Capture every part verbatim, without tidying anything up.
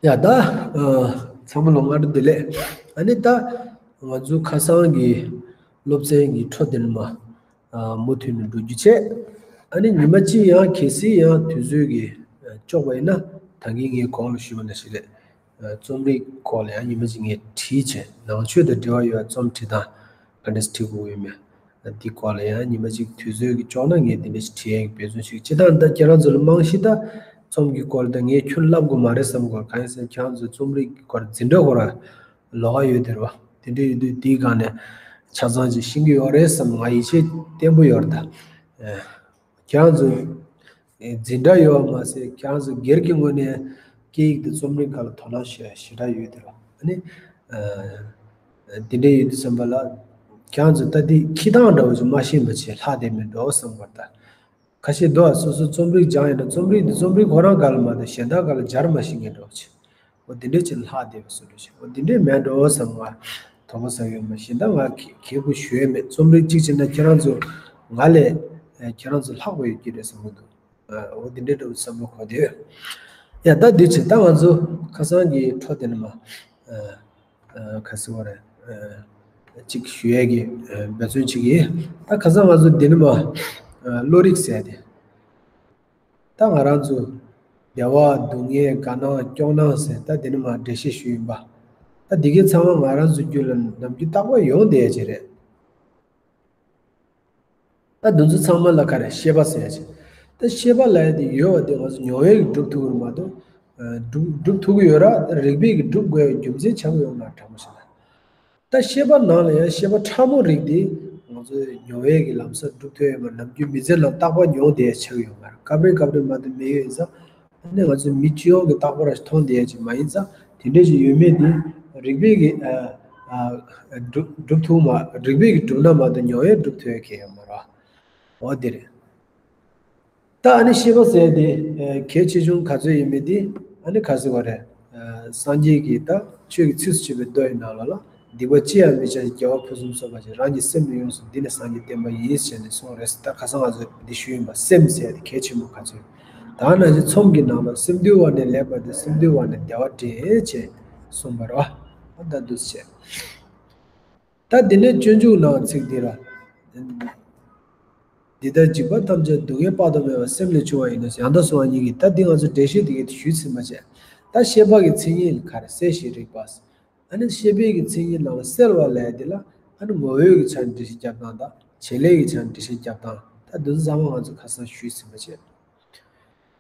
ཡ་ད། ཨ། ཚང་མ་ལ་སྔ་དྲོ་བདེ་ལེགས། ཨ་ནི་ད། ང་ཚོ་ཁ་སང་གི་སློབ་ཚན་གྱི་འཕྲོ་དེ་ནས་མར། ཨ། མུ་མཐུད་ནས་འགྲོ་རྒྱུ་བྱས། ཨ་ནི་ཉི་མ་གཅིག་ཡང་གལ་སྲིད་ཡང་དུས་ཚོད་ཀྱིས་ཨ་ལྕོགས་པ་ཡིན་ན། ད་གིན་ངས་གོང་ལ་ཞུས་པ་ནང་བཞིན་རེད། ཨ། རྩོམ་རིག་སྐོར་ལ་ཡང་ཉི་མ་གཅིག་ངས་བྲིས་བྱས། ནང་ཆོས་དང་འབྲེལ་བ་ཡོད་པའི་རྩོམ་བྲིས་སྟངས་ག་འདྲ་ཞིག་བྲིས་དགོས་ཡོད་མེད། འདི་སྐོར་ལ་ཡང་ཉི་མ་གཅིག་དུས་ཚོད་ཀྱིས་ལྕོགས་ན་ངས་འདི་འདྲ་ཞིག་བྲིས་ཡག་འབད་བརྩོན་ཞིག་བྱེད། ད་ད་ཁྱེད་རང་ཚོ་ལ་རྨང་གཞི་ད་རྩོམ་གྱི་སྐོར་ད་ངས་ཁྱོན་བསླབ་དགོས་མ་རེད་བསམ་དགོས། གང་ཡིན་ཟེར་ན་ཁྱེད་རང་ཚོ་རྩོམ་རིག་གི་སྐོར་འཛིན་གྲྭ་ཁོ་རང་ལོགས་ཀ་ཡོད་དེ་རེད་བ། དེ་འདྲ་ཡོད་དུས་འདིའི་སྒང་ནས་ཆ་ཚང་ཅིག་ཤེས་ཀྱི་ཡོད་རེད་བསམ་ང་ཡིད་ཆེས་བརྟན་པོ་ཡོད་རེད་ད། ཨེ། ཁྱེད་རང་ཚོ་འཛིན་གྲྭ་ཡོད་པ་མ་ཟད་ཁྱེད་རང་ཚོ་སྒེར་གྱི་ངོས་ནས་སྐད་ཡིག་དང་རྩོམ་རིག་སྒང་ལ་དོ་སྣང་ཞེ་ཞེ་དྲག་ཡོད་དེ་རེད་བ། ཨ་ནི། ཨ། དེ་འདྲ་ཡོད་དུས་ཙམ་པ་ལ། ཁྱེད་རང་ཚོ་ད་འདི་འཁྱེར་སྟངས་འདྲ་བོ་ཅིག་མ་ཤེས་པ་བྱས་ལྷག་བསྡད་མེད་འགྲོ་བསམ་པ་ད། ཁ་ཤས་འདུག་ཨ། སོ་སོ་རྩོམ་རིག་སྦྱངས་ཡིན་ན་རྩོམ་རིག་འདི་རྩོམ་རིག་ཁོ་རང་སྒང་ལ་མ་གཏོགས་གཞན་དག་སྒང་ལ་སྦྱར་མ་ཤེས་མཁན་འདྲ་བོ་ཅིག་འོ་དེ་འདྲ་ཅིག་ལྷག་བསྡད་པ་བཟོ་འདྲ་ཅིག་འོ་དེ་འདྲ་མེད་འགྲོ་བསམ། ང་དོགས་པ་ཟ་ཡོད་མ་གཞན་དག་ང་གི་གལ་དགོས་ཞུ་ཡས་མེད། རྩོམ་རིག་གཅིག་བྱས་ན་ཁྱེད་རང་ཚོ་ང་ལས་ཨེ་ཁྱེད་རང་ཚོ་ལྷག་པ་ཡོད་ཀྱི་རེད་བསམ་གྱི་འདུག་འོ་དེ་འདྲའི་འདྲ་བོ་བསམ་བློ་འཁོར་དེ་ཡོད། ཡ་ད་འདི་བྱས་ད་ང་ཚོ་ཁ་སང་གི་འཕྲོ་དེ་ནས་མར། ཨ། ཨ། ག་ཟེར་བ་རེད། ཨ། ཅིག་ཞུ་ཡས་ཀྱི་ཨ་འབད་བརྩོན་བྱེད་ཀྱི་ཡིན། ད་ཁ་སང་ང་ཚོ་འདི་ནས་མར། ཨ། བློ་རིག་ཟེར་དེ། ད་ང་རང་ཚོ་བདེ་བ་སྡུག་བསྔལ་དགའ་སྣང་སྐྱོ་སྣང་ཟེར་ད་འདི་ནས་མར་འགྲེལ་བཤད་ཞུས་ཡིན་པ། ད་འདི་གའི་ཚང་མ་ང་རང་ཚོ་རྒྱུད་ལ་ནམ་རྒྱུན་རྟག་པར་ཡོང་བསྡད་ཡས་ཅིག་རེད། ད་འདི་ཚོ་ཚང་མ་ལ་ག་རེ་ཤེས་པ་ཟེར་ཡ་ཅིག་ད་ཤེས་པ་ལབ་ཡ་དེ་ཡོད་པ་དེ་ང་ཚོ་མྱོང་བས་ཀྱིས་སྒྲུབ་ཐུབ་ཀྱི་རེད་མ་གཏོགས། ཨ། སྒྲུབ་སྒྲུབ་ཐུབ་ཀྱི་ཡོད་ར། རིགས་པས་ཀྱིས་སྒྲུབ་དགོས་ཡ་རྒྱུ་མཚན་ཆགས་ཀྱི་ཡོད་མ་རེད་དྲང་པོ་བཤད་ན། ད་ཤེས་པ་ནང་ལ་ཡང་ཤེས་པ་ཕྲ་མོ་རིགས་དེ་ང་ཚོས་མྱོང་བས་ཀྱིས་ལམ་སང་སྒྲུབ་ཐུབ་ཡོད་མ་རེད། ནམ་རྒྱུན་མི་ཚེ་ནང་རྟག་པར་མྱོང་བསྡད་ཡ་ཆགས་ཀྱི་ཡོད་མ་རེད། སྐབས་རེ་སྐབས་རེ་མ་གཏོགས་མེད་ཡོད་ཡིན་ཙང་། ཨ་ནི་ང་ཚོས་མི་སྤྱི་ཡོངས་ཀྱི་རྟག་པར་མཐོང་བསྡད་ཡ་ཅིག་མ་ཡིན་ཙང་དེ་འདྲ་ཞིག་ཡོད་མེད་དེ་རིགས་པས་ཀྱིས་ཨ་ཨ་སྒྲུབ་སྒྲུབ་ཐུབ་མ། རིགས་པས་ཀྱིས་སྒྲུབ་ན་མ་གཏོགས་མྱོང་བས་སྒྲུབ་ཐུབ་ཡ་གང་ཡང་ཡོད་མ་རེད། འོ་དེ་རེད། ད་ཨ་ནི་ཤེས་པ་ཟེར་དེ་ཨ་གལ་ཆེ་ཆུང་ག་ཚོད་ཡིན་མིན་དེ་ཨ་ནི་ག་ཟེར་བ་རེད། ཨ་སངས་རྒྱས་ཀྱིས་ད་ཆོས་ཀྱི་ཚིགས་སུ་བཅད་པའི་མདོ་ཡི་ནང་ལོགས་ལ་སྡིག་པ་ཅི་ཡང་མི་བྱ་ཞིང་དགེ་བ་ཕུན་སུམ་ཚོགས་པར་སྤྱད། རང་གི་སེམས་ལ་ཡོངས་སུ་འདི་ནི་སངས་རྒྱས་བསྟན་པ་ཡིན་ཞེས་ནས་གསུངས་རེད། ད་ཁ་སང་ང་ཚོས་འདི་ཞུས་ཡིན་པ། སེམས་ཟེར་དེ་གལ་ཆེན་པོ་ག་ཚོད། ད་ནང་བཞིན་ཚོམས་ཀྱི་ནང་ལ་སེམས་འདུལ་བ་ནི་ལེགས་པ་སྟེ། སེམས་འདུལ་བ་ནི་བདེ་བ་སྟེ་ཞེས་གསུངས་པ་རེད་བ། ད་འདུག་སེ་བྱས། ད་དེ་ནས་སྤྱོད་འཇུག་ནང་ཚིག་འདི་ལ། འདི་ལྟར་འཇིགས་པ་ཐམས་ཅད་སྡུག་བསྔལ་དཔག་ཏུ་མེད་པ་སེམས་ལས་བྱུང་བ་ཡིན་ནོ་ཞེས་ཡང་དག་གསུངས་པ་ཉིད་ཀྱིས། ད་འདི་ང་ཚོ་འགྲེལ་བཤད་འདི་གའི་ཞུས་ཟིན་པ་བྱས། ད་ཤེས་པ་གི་མཚན་ཉིད་ལ་ག་རེ། སེལ་ཞེས་རིགས་པ། ཨ་ནི་ཤེས་པའི་གི་མཚན་ཉིད་ནང་ལ་སེལ་བ་ལབ་ཡ་འདི་ལ་ཨ་ནི་ངོ་བོའི་གི་ཆ་ནས་འགྲེལ་བཤད་རྒྱབ་སྟངས་དང་བྱེད་ལས་ཀྱི་ཆ་ནས་འགྲེལ་བཤད་རྒྱབ་སྟངས། ད་འདི་ཚོ་ཚང་མ་ང་ཚོ་ཁ་སང་ཞུས་ཟིན་པ་བྱས།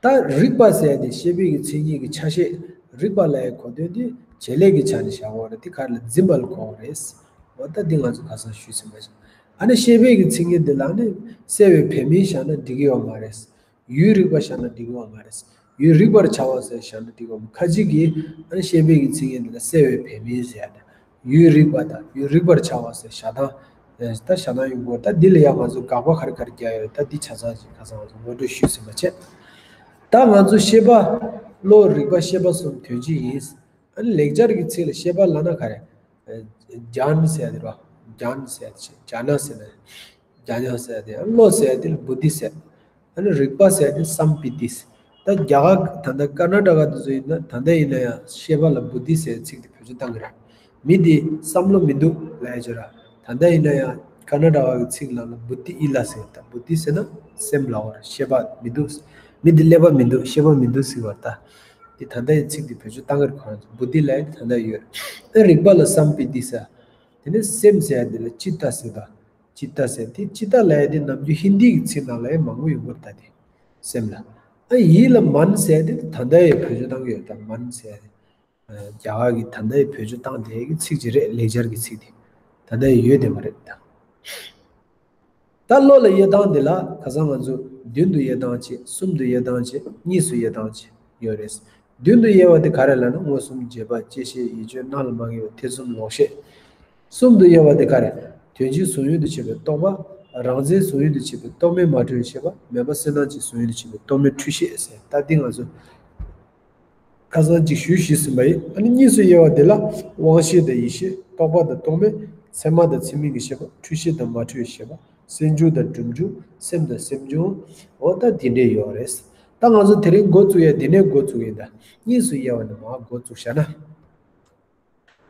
ད་རིགས་པ་ཟེར་ཡ་དེ་ཤེས་པའི་གི་མཚན་ཉིད་ཀྱི་ཆ་ཤས། རིགས་པ་ལབ་ཡའི་གོ་དོན་དེ་བྱེད་ལས་ཀྱི་ཆ་ནས་བཞག་དགོས་རེད། དེ་ག་རེ་ལ་འཛིན་པ་ལ་གོ་དགོས་རེད། འོ་ད་འདི་ང་ཚོ་ཁ་སང་ཞུས་ཟིན་པ་བྱས། ཨ་ནི་ཤེས་པའི་གི་མཚན་ཉིད་འདི་ལ་ནི་སེལ་བའི་བོད་མིང་བཞག་ན་འགྲིག་གི་ཡོད་མ་རེད། ཡུལ་རིག་པ་བཞག་ན་འགྲིག་གི་ཡོད་མ་རེད། ཡུལ་རིག་པར་བྱ་བ་ཟེར་བཞག་ན་འགྲིག་གི་ཡོད་མ། ཁ་ཅིག་གིས་ཨ་ནི་ཤེས་པའི་གི་མཚན་ཉིད་འདི་ལ་སེལ་བའི་བོད་མིང་ཟེར་ཡ་དང་། ཡུལ་རིག་པ་དང་ཡུལ་རིག་པར་བྱ་བ་ཟེར་བཞག་སྟངས། ཨེ། ད་བཞག་སྟངས་ཡོང་གི་ཡོད། ད་འདི་ལ་ཡང་ང་ཚོ་དགག་པ་ག་རེ་ག་རེ་རྒྱག་ཡོད། ད་འདི་ཆ་ཚང་ཞིག་ཁ་སང་ང་ཚོ་ངོ་སྤྲོད་ཞུས་ཟིན་པ་བྱས། ད་ང་ཚོ་ཤེས་པ། བློ། རིག་པ། ཤེས་པ་གསུམ་དོན་སྤྱི་ཡིན། ཨ་ནི་ལེགས་སྦྱར་གྱི་ཚིག་ལ་ཤེས་པ་ལབ་ན་ག་རེ། ཨེ། ཛྙཱ་ན་ཟེར་ཡ་དེ་རེད་བ། ཛྙཱ་ན་ཟེར་ཡ་དེ་བྱས། ཛྙཱ་ན་ཟེར་ན། ཛྙཱ་ན་ཟེར་ཡ་དེ། ཨ་ནི་བློ་ཟེར་ཡ་དེ་ལ་བུ་དྷི་ཟེར། ཨ་ནི་རིག་པ་ཟེར་ཡ་དེ་སམ་པི་ཏི་ཟེར། ད་རྒྱ་གར་ད་ལྟ་ཀར་ན་ཊ་ཀ་དེ་ཚོ་ཡིན་ན་ད་ལྟ་ཡིན་ན་ཡང་ཤེས་པ་ལ་བུ་དྷི་ཟེར་ཚིག་དེ་བེད་སྤྱོད་བཏང་གི་རེད། མི་དེ་བསམ་བློ་མི་འདུག་ལབ་ཡ་ཅིག་ར། ད་ལྟ་ཡིན་ན་ཡང་ཀར་ན་ཊ་ཀ་གི་ཚིག་ནང་ལ་བུ་དྷི་ཨི་ལ་ཟེར། ད་བུ་དྷི་ཟེར་ན་སེམས་ལབ་པ་རེད། ཤེས་པ་མི་འདུག་མི་དེ་ཀླད་པ་མི་འདུག་ཤེས་པ་མི་འདུག་ཟེར་བ་ད། དེ་ད་ལྟ་ཡི་ཚིག་དེ་བེད་སྤྱོད་བཏང་གི་རེད། ཁོ་རང་ཚོ་བུ་དྷི་ལབ་ཡ་དེ་ད་ལྟ་ཡོད། ཨ་རིག་པ་ལ་སམ་པི་ཏི་ཟེར། དེ་ནས་སེམས་ཟེར་ཡ་དེ་ལ་ཅི་ཏ་ཟེར་ད། ཅི་ཏ་ཟེར་དེ། ཅི་ཏ་ལབ་ཡ་དེ་ནམ་རྒྱུན་ཧིན་དི་གི་ཚིག་ནང་ལ་ཡང་མང་པོ་ཡོང་གི་རེད་ད་དེ། སེམས་ལ། ཨ་ཡིད་ལ་མན་ཟེར་དེ་ད་ལྟ་ཡི་བེད་སྤྱོད་བཏང་གི་ཡོད་ད། མན་ཟེར་དེ། ཨ། རྒྱ་གར་གྱི་ད་ལྟ་ཡི་བེད་སྤྱོད་བཏང་བསྡད་ཀྱི་ཚིག་ཅིག་རེད། ལེགས་སྦྱར་གྱི་ཚིག་དེ། ད་ལྟ་ཡི་ཡོད་བསྡད་པ་རེད་ད། ད་བློ་ལ་དབྱེ་སྟངས་འདི་ལ་ཁ་སང་ང་ཚོ་བདུན་དུ་དབྱེ་སྟངས་བྱས། གསུམ་དུ་དབྱེ་སྟངས་བྱས། གཉིས་སུ་དབྱེ་སྟངས་བྱས་ཡོད་རེད། བདུན་དུ་དབྱེ་བ་དེ་ག་རེ་ལབ་ན། མངོན་སུམ། རྗེས་དཔག། བཅད་ཤེས། ཡིད་དཔྱོད། སྣང་ལ་མ་ངེས་པ། ཐེ་ཚོམ། ལོག་ཤེས། གསུམ་དུ་དབྱེ་བ་དེ་ག་རེ། དོན་སྤྱིའི་གཟུང་ཡུལ་དུ་བྱེད་པའི་རྟོག་པ། རང་མཚན་གཟུང་ཡུལ་དུ་བྱེད་པའི་རྟོག་མེད་མ་འཁྲུལ་བའི་ཤེས་པ། མེད་པ་སེལ་སྣང་བཅས་གཟུང་ཡུལ་དུ་བྱེད་པའི་རྟོག་མེད་འཁྲུལ་ཤེས་ཟེར། ད་འདི་ང་ཚོ་ཁ་སང་ཅིག་ཞུས་ཞུས་ཟིན་པ་ཡིན། ཨ་ནི་གཉིས་སུ་དབྱེ་བ་དེ་ལ་དབང་ཤེས་དང་ཡིད་ཤེས། རྟོག་པ་དང་རྟོག་མེད། ཚད་མ་དང་ཚད་མིན་གྱི་ཤེས་པ། འཁྲུལ་ཤེས་དང་མ་འཁྲུལ་བའི་ཤེས་པ། སེལ་འབྱུང་དང་སྒྲིབ་འབྱུང་། སེམས་དང་སེམས་བྱུང་། འོ་ད་དེ་འདྲས་ཡོད་རེད། ད་ང་ཚོ་དེ་རིང་འགོ་བཙུགས་ཡ་དེ་ནས་འགོ་བཙུགས་ཡིན་ད། གཉིས་སུ་དབྱེ་བ་ནས་མར་འགོ་བཙུགས་བཞག་ན།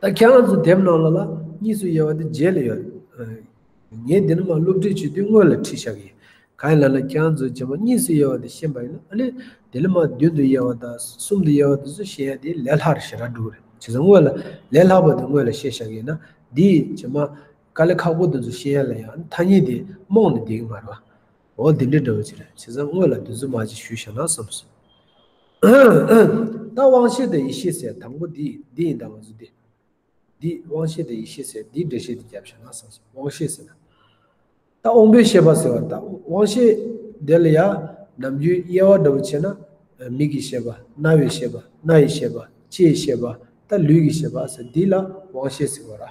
ད་ཁྱེད་རང་ཚོ་དེབ་ནང་ལོགས་ལ་གཉིས་སུ་དབྱེ་བ་དེ་རྗེས་ལ་ཡོད། ངས་འདི་ནས་མར་སློབ་ཁྲིད་བྱེད་དུས་སྔོན་ལ་ཁྲིད་བཞག་གི་ཡིན། གང་ཡིན་ལབ་ན་ཁྱེད་རང་ཚོས་རྗེས་མ་གཉིས་སུ་དབྱེ་བ་དེ་ཤེས་པ་ཡིན་ན་ཨ་ནི་དེ་ལས་མར་བདུན་དུ་དབྱེ་བ་དང་གསུམ་དུ་དབྱེ་བ་དེ་ཚོ་ཤེས་ཡ་དེ་ལས་སླ་རུ་ཞེ་དྲག་འགྲོ་གི་རེད། བྱས་ཙང་སྔོན་ལ་ལས་སླ་པོ་དེ་སྔོན་ལ་ཤེས་བཞག་གི་ཡིན་ན་འདི་རྗེས་མ་དཀའ་ལས་ཁག་པོ་དེ་ཚོ་ཤེས་ཡ་ལ་ཡང་ཐ་སྙད་དེ་རྨོངས་ནས་བསྡད་ཀྱི་མ་རེད་བ། འོ་འདི་འདྲའི་འདྲ་བོ་ཅིག་རེད། བྱས་ཙང་སྔོན་ལ་དུས་ཚོད་མ་ཅིག་ཞུས་བཞག་ན་བསམ་སོང་། ད་དབང་ཤེས་དང་ཡིད་ཤེས་ཟེར་དང་པོ་འདི་འདི་ཡིན་ད་ང་ཚོ་འདི། འདི་དབང་ཤེས་དང་ཡིད་ཤེས་ཟེར་འདིའི་འགྲེལ་བཤད་འདི་བརྒྱབ་བཞག་ན་བསམ་སོང་། དབང་ཤེས་ཟེར་ན། ད་དབང་པོའི་ཤེས་པ་ཟེར་བ་ད་དབང་ཤེས་དེ་ལ་ཡང་ནམ་རྒྱུན་དབྱེ་བ་འདྲ་བོ་བྱས་ན། མིག་གི་ཤེས་པ། རྣ་བའི་ཤེས་པ། སྣ་ཡི་ཤེས་པ། ལྕེའི་ཤེས་པ། ད་ལུས་ཀྱི་ཤེས་པ་ཟེར་འདི་ལ་དབང་ཤེས་ཟེར་བ་ར།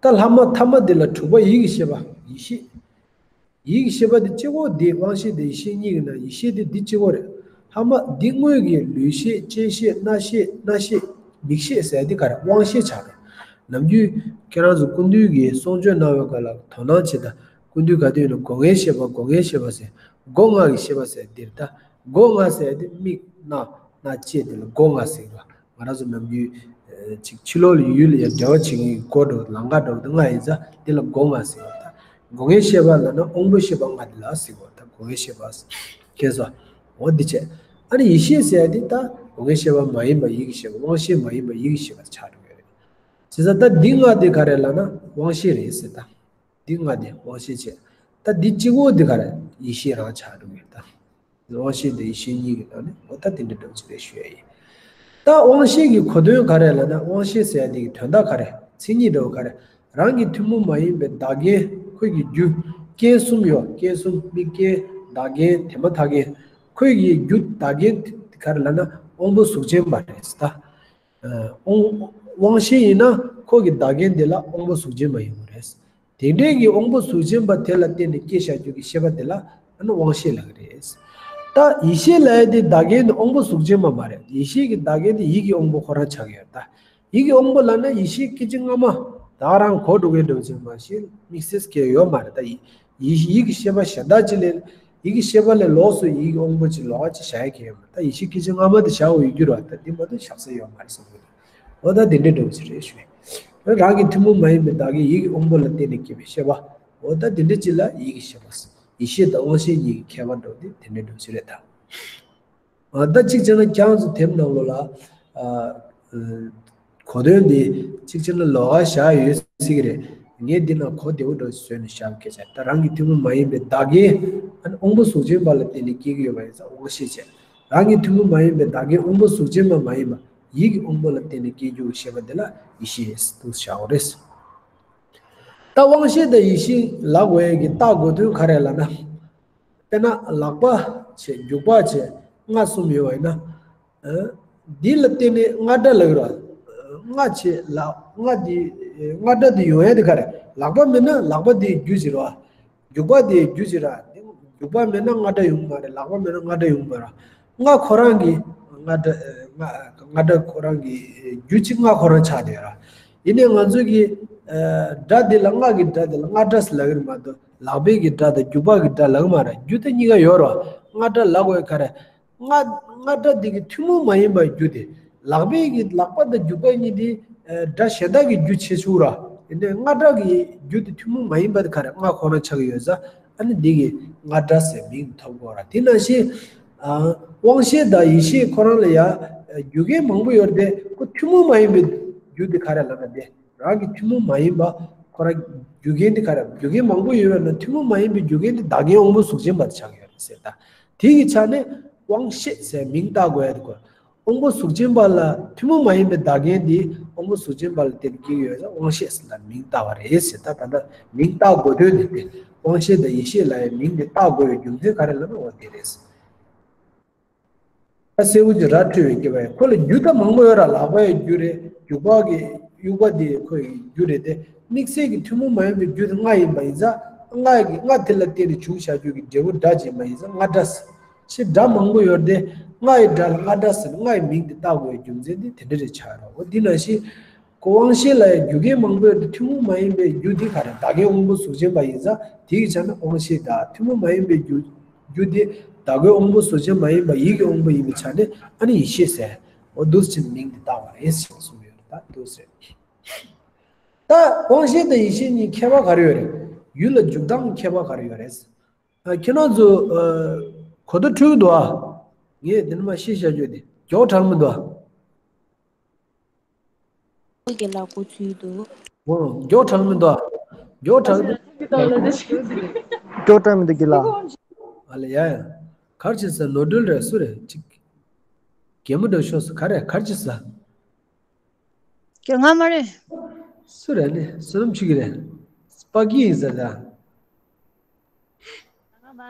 ད་ལྷག་མ་ཐ་མ་འདི་ལ་དྲུག་པ་ཡིད་ཀྱི་ཤེས་པ་ཡིད་ཤེས། ཡིད་ཀྱི་ཤེས་པ་འདི་གཅིག་པོ་འདི་དབང་ཤེས་དང་ཡིད་ཤེས་གཉིས་ཀྱི་ནང་ཡིད་ཤེས་འདི་འདི་གཅིག་པོ་རེད། ལྷག་མ་འདི་དངོས་ཀྱི་ལུས་ཤེས་ལྕེ་ཤེས་སྣ་ཤེས་སྣ་ཤེས་མིག་ཤེས་ཟེར་འདི་ག་རེ་དབང་ཤེས་ཆགས་རེད། ནམ་རྒྱུན་ཁྱེད་རང་ཚོ་སྐུ་མདུན་གྱིས་གསུང་ཆོས་གནང་བའི་སྐབས་ལ་དོ་སྣང་བྱེད་དང་། སྐུ་མདུན་ག་དུས་ཡིན་ན་སྒོ་ལྔའི་ཤེས་པ་སྒོ་ལྔའི་ཤེས་པ་ཟེར། སྒོ་ལྔ་གི་ཤེས་པ་ཟེར་འདིར་ད། སྒོ་ལྔ་ཟེར་འདི་མིག་རྣ་སྣ་ལྕེ་འདི་ལ་སྒོ་ལྔ་ཟེར་བ། ང་རང་ཚོ་ནམ་རྒྱུན་ཨ་ཅིག་ཕྱི་ལོགས་ལ་ཡུལ་ལ་ཡ་འབྲེལ་བ་བྱེད་མཁན་གྱི་སྒོ་འགྲོ་ལམ་ཁ་འགྲོ་འདི་ལྔ་ཡིན་ཙང་འདི་ལ་སྒོ་ལྔ་ཟེར་བ་དང་། སྒོ་ལྔའི་ཤེས་པ་ལབ་ན་དབང་པོའི་ཤེས་པ་ལྔ་འདི་ལ་ཟེར་བ་དང་སྒོ་ལྔའི་ཤེས་པ་ཟེར། ཁྱེད་ཚོ། འོ་འདི་བྱས། ཨ་ནི་ཡིད་ཤེས་ཟེར་ཡ་འདི་ད་སྒོ་ལྔའི་ཤེས་པ་མ་ཡིན་པ་ཡིད་ཀྱི་ཤེས་པ་དབང་ཤེས་མ་ཡིན་པ་ཡིད་ཀྱི་ཤེས་པ་ཆགས་འགྲོ་གི་རེད། བྱས་ཙང་ད་འདི་ལྔ་འདི་ག་རེ་ལབ་ན་དབང་ཤེས་རེད་ཟེར་ད། འདི་ལྔ་འདི་དབང་ཤེས་བྱས། ད་འདི་གཅིག་པོ་འདི་ག་རེ་ཡིད་ཤེས་རང་ཆགས་འགྲོ་གི་རེད་ད། དབང་ཤེས་དང་ཡིད་ཤེས་གཉིས་ཀྱི་ནང་ནས་འོ་ད་དེ་འདྲ་འདྲ་བོ་ཅིག་རེད་ཞུ་ཡ་ཡིན། ད་དབང་ཤེས་ཀྱི་གོ་དོན་ག་རེ་ལབ་ན་དབང་ཤེས་ཟེར་ཡ་དེ་གི་དོན་དག་ག་རེ་མཚན་ཉིད་འདྲ་བོ་ག་རེ། རང་གི་ཐུན་མོང་མ་ཡིན་པའི་བདག་རྐྱེན་ཁོས་ཀྱི་རྒྱུ། རྐྱེན་གསུམ་ཡོད། རྐྱེན་གསུམ་དམིགས་རྐྱེན་བདག་རྐྱེན་དེ་མ་ཐག་རྐྱེན། ཁོས་ཀྱི་རྒྱུ་བདག་རྐྱེན་དེ་ག་རེ་ལབ་ན་དབང་པོ་གཟུགས་ཅན་པ་རེད་ད། དབང་དབང་ཤེས་ཡིན་ན་ཁོ་གི་བདག་རྐྱེན་དེ་ལ་དབང་པོ་གཟུགས་ཅན་པ་ཡིན་དགོས་རེད། དེ་འདྲའི་གི་དབང་པོ་གཟུགས་ཅན་པ་དེ་ལ་བརྟེན་ནས་སྐྱེ་བཞག་རྒྱུ་གི་ཤེས་པ་དེ་ལ་ཨ་ནི་དབང་ཤེས་ལབ་ཀྱི་རེད། ད་ཡིད་ཤེས་ལབ་ཡ་དེ་བདག་རྐྱེན་དེ་དབང་པོ་གཟུགས་ཅན་པ་མ་རེད། ཡིད་ཤེས་ཀྱི་བདག་རྐྱེན་དེ་ཡིད་ཀྱི་དབང་པོ་ཁོ་རང་ཆགས་ཀྱི་ཡོད་ད། ཡིད་ཀྱི་དབང་པོ་ལབ་ན་ཡིད་ཤེས་སྐད་ཅིག་སྔ་མ་ད་རང་གོ་འགྲོ་མཁན་འདྲ་བོ་ཅིག་མ་གཞི་དམིགས་བསལ་གྱི་ཡོད་མ་རེད་ད། ཡིད་ཡིད་ཡིད་ཀྱི་ཤེས་པ་གཞན་དག་ཅིག་ལས། ཡིད་ཀྱི་ཤེས་པ་ལས་ལོགས་སུ་ཡིད་ཀྱི་དབང་པོ་ཅིག་ལོགས་ཀ་ཅིག་བཞག་ཡ་གི་ཡོད་མ་རེད་ད། ཡིད་ཤེས་སྐད་ཅིག་སྔ་མ་དེ་བཞག་འོས་ཡོད་རྒྱུ་རེད་བ། ད་འདི་མ་གཏོགས་བཞག་ས་ཡོད་མ་རེད་བསམ་གི་འདུག་འོ་ད་དེ་འདྲའི་འདྲ་བོ་ཅིག་རེད་ཞུ། རང་གི་ཐུན་མོང་མ་ཡིན་པའི་བདག་རྐྱེན་ཡིད་ཀྱི་དབང་པོ་ལ་བརྟེན་ནས་སྐྱེས་པའི་ཤེས་པ། འོ་ད་དེ་འདྲ་ཅིག་ལ་ཡིད་ཀྱི་ཤེས་པ། ཡིད་ཤེས་དང་དབང་ཤེས་གཉིས་ཀྱི་ཁྱད་པར་འདྲ་བོ་དེ་དེ་འདྲའི་འདྲ་བོ་ཅིག་རེད་ད། ཨ་ད་གཅིག་བྱས་ན་ཁྱེད་རང་ཚོ་དེབ་ནང་ལོགས་ལ་ཨ་གོ་དོན་འདི་གཅིག་བྱས་ན་ལོགས་ཀ་བཞག་ཡོད་སྲིད་ཀྱི་རེད། ངས་འདི་ན་གོ་བདེ་པོ་འདྲ་བཟོས་ནས་བཞག་སྐད་ཆ་ད་རང་གི་ཐུན་མོང་མ་ཡིན་པའི་བདག་རྐྱེན་ཨ་ནི་དབང་པོ་གཟུགས་ཅན་པ་ལ་བརྟེན་ནས་སྐྱེ་གི་ཡོད་པ་ཡིན་ཙང་དབང་ཤེས་བྱས། རང་གི་ཐུན་མོང་མ་ཡིན་པའི་བདག་རྐྱེན་དབང་པོ་གཟུགས་ཅན་པ་མ་ཡིན་པ་ཡིད་ཀྱི་དབང་པོ་ལ་བརྟེན་ནས་སྐྱེ་རྒྱུ་གི་ཤེས་པ་འདི་ལ་ཡིད་ཤེས་ཟེར་དུ་བཞག་གོ་རེད། ད་དབང་ཤེས་དང་ཡིད་ཤེས་ལབ་དགོས་ཡས་ཀྱི་ལྟ་དགོས་དོན་ག་རེ་ལབ་ན། དཔེར་ན་ལག་པ་བྱས་རྒྱུག་པ་བྱས་རྔ་གསུམ་ཡོད་པ་ཡིན་ན། ཨ་འདི་ལ་བརྟེན་ནས་རྔ་སྒྲ་ལབ་ཀྱི་རེད་བ། རྔ་བྱས་ལག་རྔ་འདི་རྔ་སྒྲ་འདི་ཡོང་ཡས་དེ་ག་རེ། ལག་པ་མེད་ན་ལག་པ་འདི་རྒྱུ་ཅིག་རེད་བ། རྒྱུག་པ་དེ་རྒྱུ་ཅིག་ར། རྒྱུག་པ་མེད་ན་རྔ་སྒྲ་ཡོང་གི་མ་རེད། ལག་པ་མེད་ན་རྔ་སྒྲ་ཡོང་གི་མ་རེད། རྔ་ཁོ་རང་གི་རྔ་སྒྲ་རྔ་རྔ་སྒྲ་ཁོ་རང་གི་རྒྱུ་གཅིག་རྔ་ཁོ་རང་ཆགས་བསྡད་ར། ཡིན་ནའི་ང་ཚོ་གི་སྒྲ་དེ་ལ་རྔ་གི་སྒྲ་དེ་ལ་རྔ་སྒྲ་ཟེར་ལབ་ཀྱི་རེད་མ་གཏོགས་ལག་པའི་གི་སྒྲ་དང་རྒྱུག་པ་གི་སྒྲ་ལབ་ཀྱི་མ་རེད། རྒྱུ་དེ་གཉིས་ཀ་ཡོད་ར། རྔ་སྒྲ་ལབ་དགོས་ག་རེ། རྔ་རྔ་སྒྲ་འདི་གི་ཐུན་མོང་མ་ཡིན་པའི་རྒྱུ་དེ། ལག་པའི་གི་ལག་པ་དང་རྒྱུག་པ་གཉིས་དེ། སྒྲ་གཞན་དག་གི་རྒྱུ་བྱེད་ཆོག་ར། དེ་ནས་རྔ་སྒྲ་གི་རྒྱུ་དེ་ཐུན་མོང་མ་ཡིན་པ་དེ་ག་རེ་རྔ་ཁོ་རང་ཆགས་ཀྱི་ཡོད་ཙང་ཨ་ནི་འདི་གི་རྔ་སྒྲ་ཟེར་མིང་ཐོབ་དགོས་ར། དེ་ནང་བཞིན། དབང་ཤེས་དང་ཡིད་ཤེས་ཁོ་རང་ལ་ཡང་རྒྱུ་རྐྱེན་མང་པོ་ཡོད་དེ་ཁོ་ཐུན་མོང་མ་ཡིན་པའི་རྒྱུ་དེ་ག་རེ་ལབ་ན་དེ། རང་གི་ཐུན་མོང་མ་ཡིན་པ་ཁོ་རང་རྒྱུ་རྐྱེན་དེ་ག་རེ་རྒྱུ་རྐྱེན་མང་པོ་ཡོད་པ་ན་ཐུན་མོང་མ་ཡིན་པའི་རྒྱུ་རྐྱེན་དེ་བདག་རྐྱེན་དབང་པོ་གཟུགས་ཅན་པ་དེ་ཆགས་ཀྱི་ཡོད་རེད་ཟེར་ད། དེ་གི་ཆ་ནས་དབང་ཤེས་ཟེར་མིང་བཏགས་དགོས་ཡ་དེ་དགོས། དབང་པོ་གཟུགས་ཅན་པ་ལ་ཐུན་མོང་མ་ཡིན་པའི་བདག་རྐྱེན་དེ་དབང་པོ་གཟུགས་ཅན་པ་ལ་བརྟེན་ནས་སྐྱེ་གི་ཡོད་ཙང་དབང་ཤེས་ཟེར་ད་མིང་བཏགས་པ་རེད་ཟེར་ད། ད་ལྟ་མིང་བཏགས་དགོས་དོན་དེ་སྟེ་དབང་ཤེས་དང་ཡིད་ཤེས་ལ་ཡང་མིང་དེ་བཏགས་དགོས་པའི་རྒྱུ་མཚན་ག་རེ་ལབ་ན་འོ་དེ་རེད། ད་སེའུ་གི་ར་འཕྲོད་པའི་སྐྱེས་པ་ཡིན། ཁོ་ལ་རྒྱུ་ད་མང་པོ་ཡོད་ར། ལག་པ་ཡི་རྒྱུ་རེད། རྒྱུག་པ་གི་དབྱུག་པ་དེ་ཁོ་ཡི་རྒྱུ་རེད་དེ། དམིགས་བསལ་གྱི་ཐུན་མོང་མ་ཡིན་པའི་རྒྱུ་དེ་རྔ་ཡིན་པ་ཡིན་ཙང་རྔ་ཡི་རྔ་དེ་ལ་བརྟེན་ནས་བྱུང་བཞག་རྒྱུ་གི་འབྲས་བུ་སྒྲ་ཅིག་ཡིན་པ་ཡིན་ཙང་རྔ་སྒྲ་ཟེར། ཞེས་སྒྲ་མང་པོ་ཡོད་དེ། རྔ་ཡི་སྒྲ་ལ་རྔ་སྒྲ་ཟེར་ནས་རྔ་ཡི་མིང་དེ་བཏགས་དགོས་པའི་རྒྱུ་མཚན་དེ་དེ་འདྲ་རེད་ཆགས་ར། འོ་འདི་ནང་བཞིན་ཁོ་དབང་ཤེས་ལ་ཡང་རྒྱུ་རྐྱེན་མང་པོ་ཡོད་དེ་ཐུན་མོང་མ་ཡིན་པའི་རྒྱུ་དེ་ག་རེ་བདག་རྐྱེན་དབང་པོ་གཟུགས་ཅན་པ་ཡིན་ཙང་དེ་གི་ཆ་ནས་དབང་ཤེས་དང་ཐུན་མོང་མ་ཡིན་པའི་རྒྱུ། རྒྱུ་དེ་བདག་གི་དབང་པོ་གཟུགས་ཅན་མ་ཡིན་པ་ཡིད་ཀྱི་དབང་པོ་ཡིན་པའི་ཆ་ནས་ཨ་ནི་ཡེ་ཤེས་ཟེར། འོ་འདུག་ཅེས་མིང་དེ་བཏགས་པ་རེད་ཅེས་གསུངས་ཡོད་རེད། ད་འདུག་ཟེར། ད་དབང་ཤེས་དང་ཡེ་ཤེས་གཉིས་ཁྱད་པར་ག་རེ་ཡོད་རེད། ཡུལ་ལ་འཇུག་སྟངས་ཁྱད་པར་ག་རེ་ཡོད་རེད། ཨ། ཁྱེད་རང་ཚོ་ཨ། གོ་བརྡ་འཕྲོད་ཀྱི་འདུག་ཨ། ངས་འདི་ནས་མར་བཤད་བཞག་རྒྱུ་དེ་མགྱོགས་དྲགས་མི་འདུག་ཨ། དགེ་ལགས་གོ་ཚུལ་འདུག་འོ། མགྱོགས་དྲགས་མི་འདུག་ཨ། མགྱོགས་དྲགས་འདུག་མགྱོགས་དྲགས་མི་འདུག་དགེ་ལགས། ཨ་ལེ། ཡ་ཡ། གར་ཅི་ཟ། ནོར་འཁྲུལ་རེད། སུ་རེད་ཅིག་གད་མོ་འདྲ་ཤོར་སོང་། ག་རེ། གར་ཅི་ཟ། ཁྱོད་ང་མ་རེད། སུ་རེད། ནི་བསོད་ནམས་ཆོས་སྐྱིད་རེད། སྤ་གི་ཡིན་ཟེར་ད། ང་མ།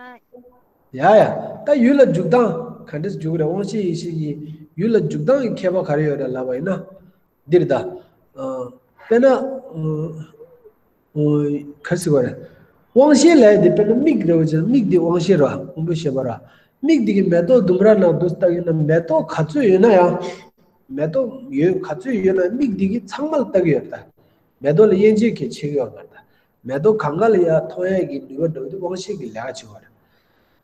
ཡ་ཡ། ད་ཡུལ་ལ་འཇུག་སྟངས་ག་འདྲས་འཇུག་རེད། དབང་ཤེས་ཡེ་ཤེས་གཉིས་ཡུལ་ལ་འཇུག་སྟངས་ཀྱི་ཁྱད་པར་ག་རེ་ཡོད་རེད་ལབ་པ་ཡིན་ན། འདིར་ད། ཨ། དཔེར་ན། ཨ། ཨ། ག་རེ་ཟེར་དགོས་རེད། དབང་ཤེས་ལབ་ཡ་དེ་དཔེར་ན་མིག་རེད་པ་ཅིག་མིག་དེ་དབང་ཤེས་རེད་པ། དབང་པོའི་ཤེས་པ་རེད་པ། མིག་དེ་གིས་མེ་ཏོག་ལྡུམ་ར་ནང་དུ་ལྟ་གི་ན་མེ་ཏོག་ག་ཚོད་ཡོད་ན་ཡང་། མེ་ཏོག་ཡོད་ག་ཚོད་ཡོད་ན་མིག་དེ་གིས་ཚང་མ་ལ་ལྟ་གི་ཡོད་རེད་ད། མེ་ཏོག་ལ་དབྱེ་འབྱེད་གལ་ཆེ་གི་ཡོད་མ་རེད་ད། མེ་ཏོག་གང་ག་ལ་ཡ་མཐོང་ཡ་གི་ནུས་པ་འདྲ་བོ་དེ་དབང་ཤེས་ཀྱི་ལས་ཀ་བྱེད་པ་རེད།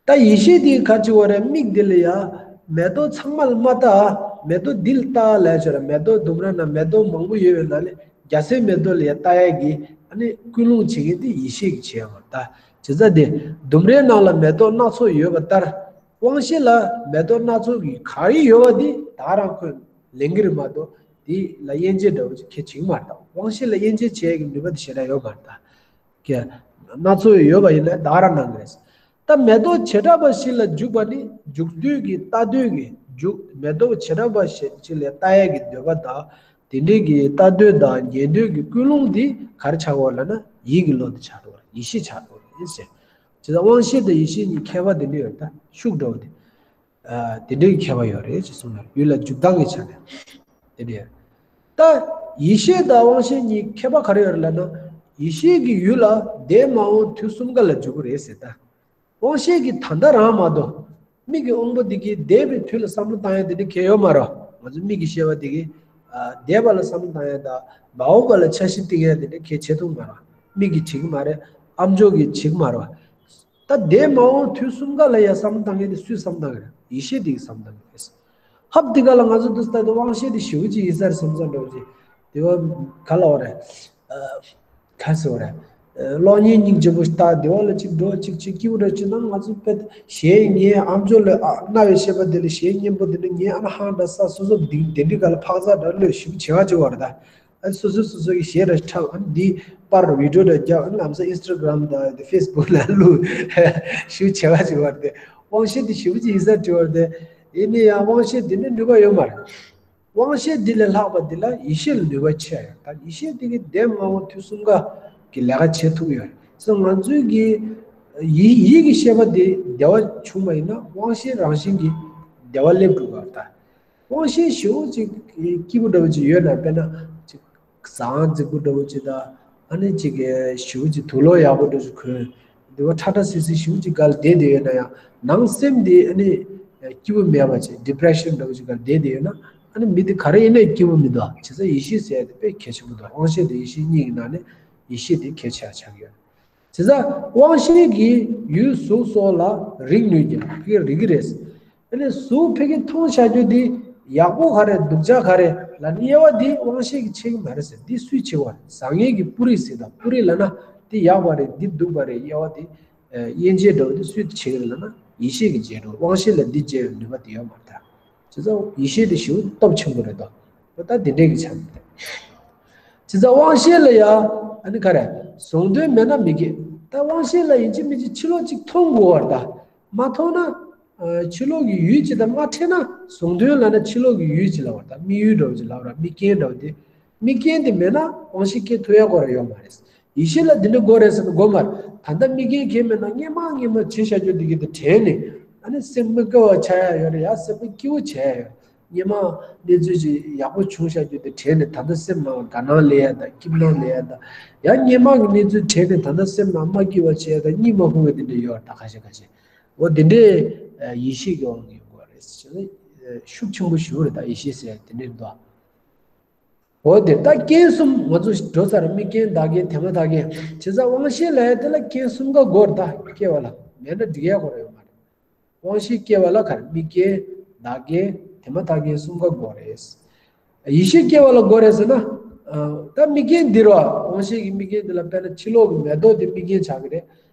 ད་ཡེ་ཤེས་དེ་ག་བྱེད་པ་རེད། མིག་དེ་ལ་ཡ་མེ་ཏོག་ཚང་མ་ལ་མ་ལྟ། མེ་ཏོག་འདི་ལ་ལྟ་ལབ་བྱས་ར། མེ་ཏོག་ལྡུམ་ར་ནང་མེ་ཏོག་མང་པོ་ཡོད་པའི་ནང་ནས་རྒྱ་སེ་མེ་ཏོག་ལ་ཡ་ལྟ་ཡ་གི་ཨ་ནི་ཀུན་སློང་བྱེད་མཁན་དེ་ཡེ་ཤེས་ཀྱིས་བྱེད་ཡ་མ་རེད་ད། བྱས་ཙང་དེ་ལྡུམ་རའི་ནང་ལ་མེ་ཏོག་སྣ་ཚོགས་ཡོད་པ་ལྟར། དབང་ཤེས་ལ་མེ་ཏོག་སྣ་ཚོགས་ཀྱི་ག་རེ་ཡོད་པ་དེ་ད་རང་ཁོས་ལེན་གྱི་རེད་མ་གཏོགས་དེ་ལ་དབྱེ་འབྱེད་འདྲ་བོ་ཅིག་གལ་ཆེ་གི་མ་རེད་ད། དབང་ཤེས་ལ་དབྱེ་འབྱེད་བྱེད་ཡ་གི་ནུས་པ་དེ་ཞེ་དྲག་ཡོད་མ་རེད་ད། ཀྱེ། སྣ་ཚོགས་ཡོད་པ་ཡིན་ན་ད་རང་སྣང་གི་རེད། ད་མེ་ཏོག་བྱེ་བྲག་པ་ཞིག་ལ་འཇུག་པ་ནི་འཇུག་འདོད་ཀྱི་ལྟ་འདོད་ཀྱི་འཇུག་མེ་ཏོག་བྱེ་བྲག་པ་ཞིག་ཅིག་ལ་ལྟ་ཡ་གི་འདོད་པ་དང་དེ་འདྲའི་གི་ལྟ་འདོད་དང་ཉན་འདོད་ཀྱི་ཀུན་སློང་འདི་ག་རེ་ཆགས་པ་ལབ་ན་ཡིད་ཀྱི་བློ་དེ་ཆགས་འགྲོ་བ་རེད། ཡེ་ཤེས་ཆགས་འགྲོ་བ་རེད་ཟེར། བྱས་ཙང་དབང་ཤེས་དང་ཡེ་ཤེས་གཉིས་ཁྱད་པར་དེ་འདྲ་ཡོད་ད། ཤུགས་འདྲ་བོ་དེ། ཨ། དེ་འདྲའི་ཁྱད་པར་ཡོད་རེད་ཅེས་གསུངས་ཡོད། ཡུལ་ལ་འཇུག་སྟངས་ཀྱི་ཆ་ནས་དེ་འདྲ་ཡོད། ད་ཡེ་ཤེས་དང་དབང་ཤེས་གཉིས་ཁྱད་པར་ག་རེ་ཡོད་རེད་ལབ་ན། ཡེ་ཤེས་ཀྱི་ཡུལ་ལ་འདས་མ་འོངས་དུས་གསུམ་ཀ་ལ་འཇུག་གི་རེད་ཟེར་ད། དབང་ཤེས་ཀྱི་ད་ལྟ་རང་མ་གཏོགས། མིག་གི་དབང་པོ་འདི་གིས་འདས་པའི་དུས་ལ་བསམ་བློ་བཏང་ཡ་དེ་འདྲ་གང་ཡང་ཡོད་མ་རེད། ང་ཚོ་མིག་གི་ཤེས་པ་འདི་གིས། ཨ། འདས་པ་ལ་བསམ་བློ་བཏང་ཡ་དང་མ་འོངས་པ་ལ་འཆར་གཞི་བཏིང་ཡ་དེ་འདྲ་གང་ཡང་བྱེད་ཐུབ་མ་རེད། མིག་གིས་བྱེད་ཀྱི་མ་རེད། ཨ་མཆོག་གིས་བྱེད་ཀྱི་མ་རེད། ད་འདས་མ་འོངས་དུས་གསུམ་ཀ་ལ་ཡ་བསམ་བློ་བཏང་མཁན་དེ་སུས་བསམ་བློ་བཏང་གི་རེད། ཡེ་ཤེས་དེ་གིས་བསམ་བློ་བཏང་གི་རེད། ཧབ་དེ་ག་ལ་ང་ཚོ་འདུག་ལྟ་དུས་དབང་ཤེས་དེ་ཞེ་པོ་ཅིག་ཡིན་ས་རེད་བསམ་བསམ་འདྲ་བོ་ཅིག་དེ་བ་ག་ལ་བ་རེད། ཨ། ག་ཟེར་བ་རེད། ཨ། གློག་བརྙན་སྙིང་རྗེ་པོ་ཞིག་ལྟ་དེ་བ་ལ་ཅིག་འགྲོ་ཅིག་ཅིག་སྐྱིད་པོ་འདྲ་ཅིག་ན་ང་ཚོ་དཔེ་གཞས་ཉན། ཨ་མཆོག་ལ་ཨ་རྣ་བའི་ཤེས་པ་དེ་ལ་གཞས་སྙན་པོ་དེ་འདྲ་ཉན། ཨ་ན་ཧང་འདྲ་ས་སོ་སོ་དེ་དེ་འདྲའི་ག་ལ་འཕག་འཚག་འདྲ་བློས་ཞེ་པོ་བྱེད་པ་ཅིག་བ་རེད་ད། ཨ། སོ་སོ་སོ་སོ་གི་གཞས་ར་འཁྲབ། ཨ་ནི་འདི་པར་བི་ཌིའོ་ར་རྒྱབ། ཨ་ནི་ལམ་སང་ཨིན་སི་ཊ་གྷ་རམ་དང་ཕེ་སི་བུག་ལ་བླུགས། ཞེ་པོ་བྱེད་པ་ཅིག་བ་རེད་དེ། དབང་ཤེས་དེ་ཞེ་པོ་ཅིག་ཡིན་ས་དྲི་བ་རེད་དེ། ཡིན་ན་ཡང་དབང་ཤེས་དེ་ནི་ནུས་པ་ཡོད་མ་རེད། དབང་ཤེས་དེ་ལས་ལྷག་པ་དེ་ལ་ཡེ་ཤེས་ལ་ནུས་པ་ཆེ་ཡ་ཡོད། ད་ཡེ་ཤེས་དེ་གིས་འདས་མ་འོངས་དུས་གསུམ་ཀ་གི་ལས་ཀ་བྱེད་ཐུབ་ཡོད་རེད། སོ་ང་ཚོའི་གི་ཡིད་ཡིད་ཀྱི་ཤེས་པ་དེ་བདེ་བ་བྱུང་བ་ཡིན་ན་དབང་ཤེས་རང་བཞིན་གྱིས་བདེ་བ་སླེབས་འགྲོ་གི་རེད་ད། དབང་ཤེས་ཞེ་པོ་ཅིག་སྐྱིད་པོ་འདྲ་བོ་ཅིག་ཡོད་ན། དཔེར་ན་ཅིག་ཟ་ཁང་རྫིག་པོ་འདྲ་བོ་ཅིག་དང་། ཨ་ནི་ཅིག་ཞེ་པོ་ཅིག་དུག་ལོག་ཡག་པོ་འདྲ་ཅིག་གོན། འདི་བ་ཁྲ་ཁྲ་སིལ་སིལ་ཞེ་པོ་ཅིག་སྒང་ལ་བསྡད་བསྡད་ཡོད་ན་ཡང་ནང་སེམས་དེ་ཨ་ནི་སྐྱིད་པོ་མེད་པ་ཅིག་ཌི་པི་རེ་ཤན་འདྲ་བོ་ཅིག་སྒང་ལ་བསྡད་བསྡད་ཡོད་ན། ཨ་ནི་མི་དེ་ག་རེ་ཡིན་ནའི་སྐྱིད་པོ་མི་འདུག་བྱས་ཙང་ཡེ་ཤེས་ཟེར་ཡ་དེ་དཔེ་གལ་ཆེན་པོ་འདུག་དབང་ཤེས་དང་ཡེ་ཤེས་གཉིས་ཀྱི་ནང་ནས་ཡེ་ཤེས་དེ་གལ་ཆེ་བ་ཆགས་ཡོད། བྱས་ཙང་དབང་ཤེས་ཀྱིས་ཡུལ་གཟུགས་སོགས་ལ་རིག་ནུས་ཀྱང་ཕ་གིར་རིག་གི་རེད། ཨ་ནི་གཟུགས་ཕ་གིར་མཐོང་བྱ་རྒྱུ་འདི་ཡག་པོ་ག་རེ་སྡུག་ཅག་ག་རེ་ལབ་ནི་དབྱེ་བ་འདི་དབང་ཤེས་ཀྱིས་ཕྱེ་གི་མ་རེད་ཟེར། འདི་སུས་ཕྱེ་བ་རེད། བཟང་ངན་གྱི་སྤུ་རིས་ཟེར་དང་། སྤུ་རིས་ལབ་ན་འདི་ཡག་པ་རེད་འདི་སྡུག་པ་རེད་དབྱེ་བ་འདི། ཨ། དབྱེ་འབྱེད་འདྲ་བོ་འདི་སུས་ཕྱེ་གི་རེད་ལབ་ན་ཡེ་ཤེས་ཀྱིས་འབྱེད་འགྲོ། དབང་ཤེས་ལ་འདི་འབྱེད་པའི་ནུས་པ་དེ་ཡོད་མ་རེད་ད། བྱས་ཙང་ཡེ་ཤེས་དེ་ཞེ་པོ་སྟོབས་ཆེན་པོ་རེད་དོ། ད་དེ་འདྲའི་གི་ཆ་ནས་རེད། བྱས་ཙང་དབང་ཤེས་ལ་ཡ་ཨ་ནི་ག་རེ། གཟུང་དོན་མེད་ན་མི་སྐྱེ། ད་དབང་ཤེས་ལ་ཡིན་གཅིག་མིན་གཅིག་ཕྱི་ལོགས་གཅིག་མཐོང་དགོས་པ་རེད་ད། མ་མཐོང་ན། ཨ། ཕྱི་ལོགས་ཀྱི་ཡུལ་གཅིག་དང་མ་འཕྲད་ན་གཟུང་དོན་ལབ་ན་ཕྱི་ལོགས་ཀྱི་ཡུལ་གཅིག་ལབ་པ་རེད་ད། དམིགས་ཡུལ་འདྲ་བོ་གཅིག་ལབ་པ་རེད། དམིགས་རྐྱེན་འདྲ་བོ་དེ། དམིགས་རྐྱེན་དེ་མེད་ན་དབང་ཤེས་སྐྱེ་ཐུབ་ཡ་ཁོ་རང་ཡོད་མ་རེད། ཡིད་ཤེས་ལ་འདི་འདྲ་དགོས་རེད་ཟེར་ན་དགོས་མ་རེད། ད་ལྟ་དམིགས་རྐྱེན་གང་མེད་ན་སྔོན་མ་སྔོན་མ་བྱས་བཞག་རྒྱུ་འདི་གི་དེ་དྲན་ནས། ཨ་ནི་སེམས་མི་དགའ་བ་ཆགས་ཡ་ཡོད་རེད་ཡ། སེམས་མི་སྐྱིད་པོ་བྱས་ཡ་ཡོད། སྔོན་མ་གནས་ཚུལ་ཅིག་ཡག་པོ་བྱུང་བཞག་རྒྱུ་དེ་དྲན་ནས་ད་ལྟ་སེམས་ནང་དགའ་སྣང་སླེབས་ཡ་དང་སྐྱིད་སྣང་སླེབས་ཡ་དང་། ཡང་སྔོན་མ་གི་གནས་ཚུལ་དྲན་ནས་ད་ལྟ་སེམས་ནང་མ་སྐྱིད་པ་བྱས་ཡ་དང་གཉིད་མ་ཁུག་པ་དེ་འདྲ་ཡོད་རེད་ད། ཁ་ཤས་ཁ་ཤས། འོ་དེ་འདྲའི་ཡིད་ཤེས་ཀྱི་དབང་གིས་ཡོང་གི་རེད་ཟེར་ན་ཤུགས་ཆེན་པོ་ཞིག་རེད་ད། ཡིད་ཤེས་ཟེར་ཡ་དེ་འདྲ་འདུག་འོ་དེ་ད་རྐྱེན་གསུམ་ང་ཚོ་འགྲོ་ས་རེད། དམིགས་རྐྱེན་བདག་རྐྱེན་དེ་མ་ཐག་རྐྱེན། བྱས་ཙང་དབང་ཤེས་ལབ་ཡ་དེ་ལ་རྐྱེན་གསུམ་ཀ་དགོས་རེད་ད། སྐྱེ་བ་ལ་མེད་ན་འགྲིག་ཡ་ཁོ་རང་ཡོད་མ་རེད། དབང་ཤེས་སྐྱེ་བ་ལ་ག་རེ། དམིགས་རྐྱེན། བདག་རྐྱེན། དེ་མ་ཐག་རྐྱེན་གསུམ་ཀ་དགོས་རེད། ཡིད་ཤེས་སྐྱེ་བ་ལ་དགོས་རེད་ཟེར་ན། ད་དམིགས་རྐྱེན་འདི་རོ། དབང་ཤེས་ཀྱི་དམིགས་རྐྱེན་འདི་ལ་དཔེར་ན་ཕྱི་ལོགས་ཀྱི་མེ་ཏོག་འདི་དམིགས་རྐྱེན་ཆགས་ཀྱི་རེད།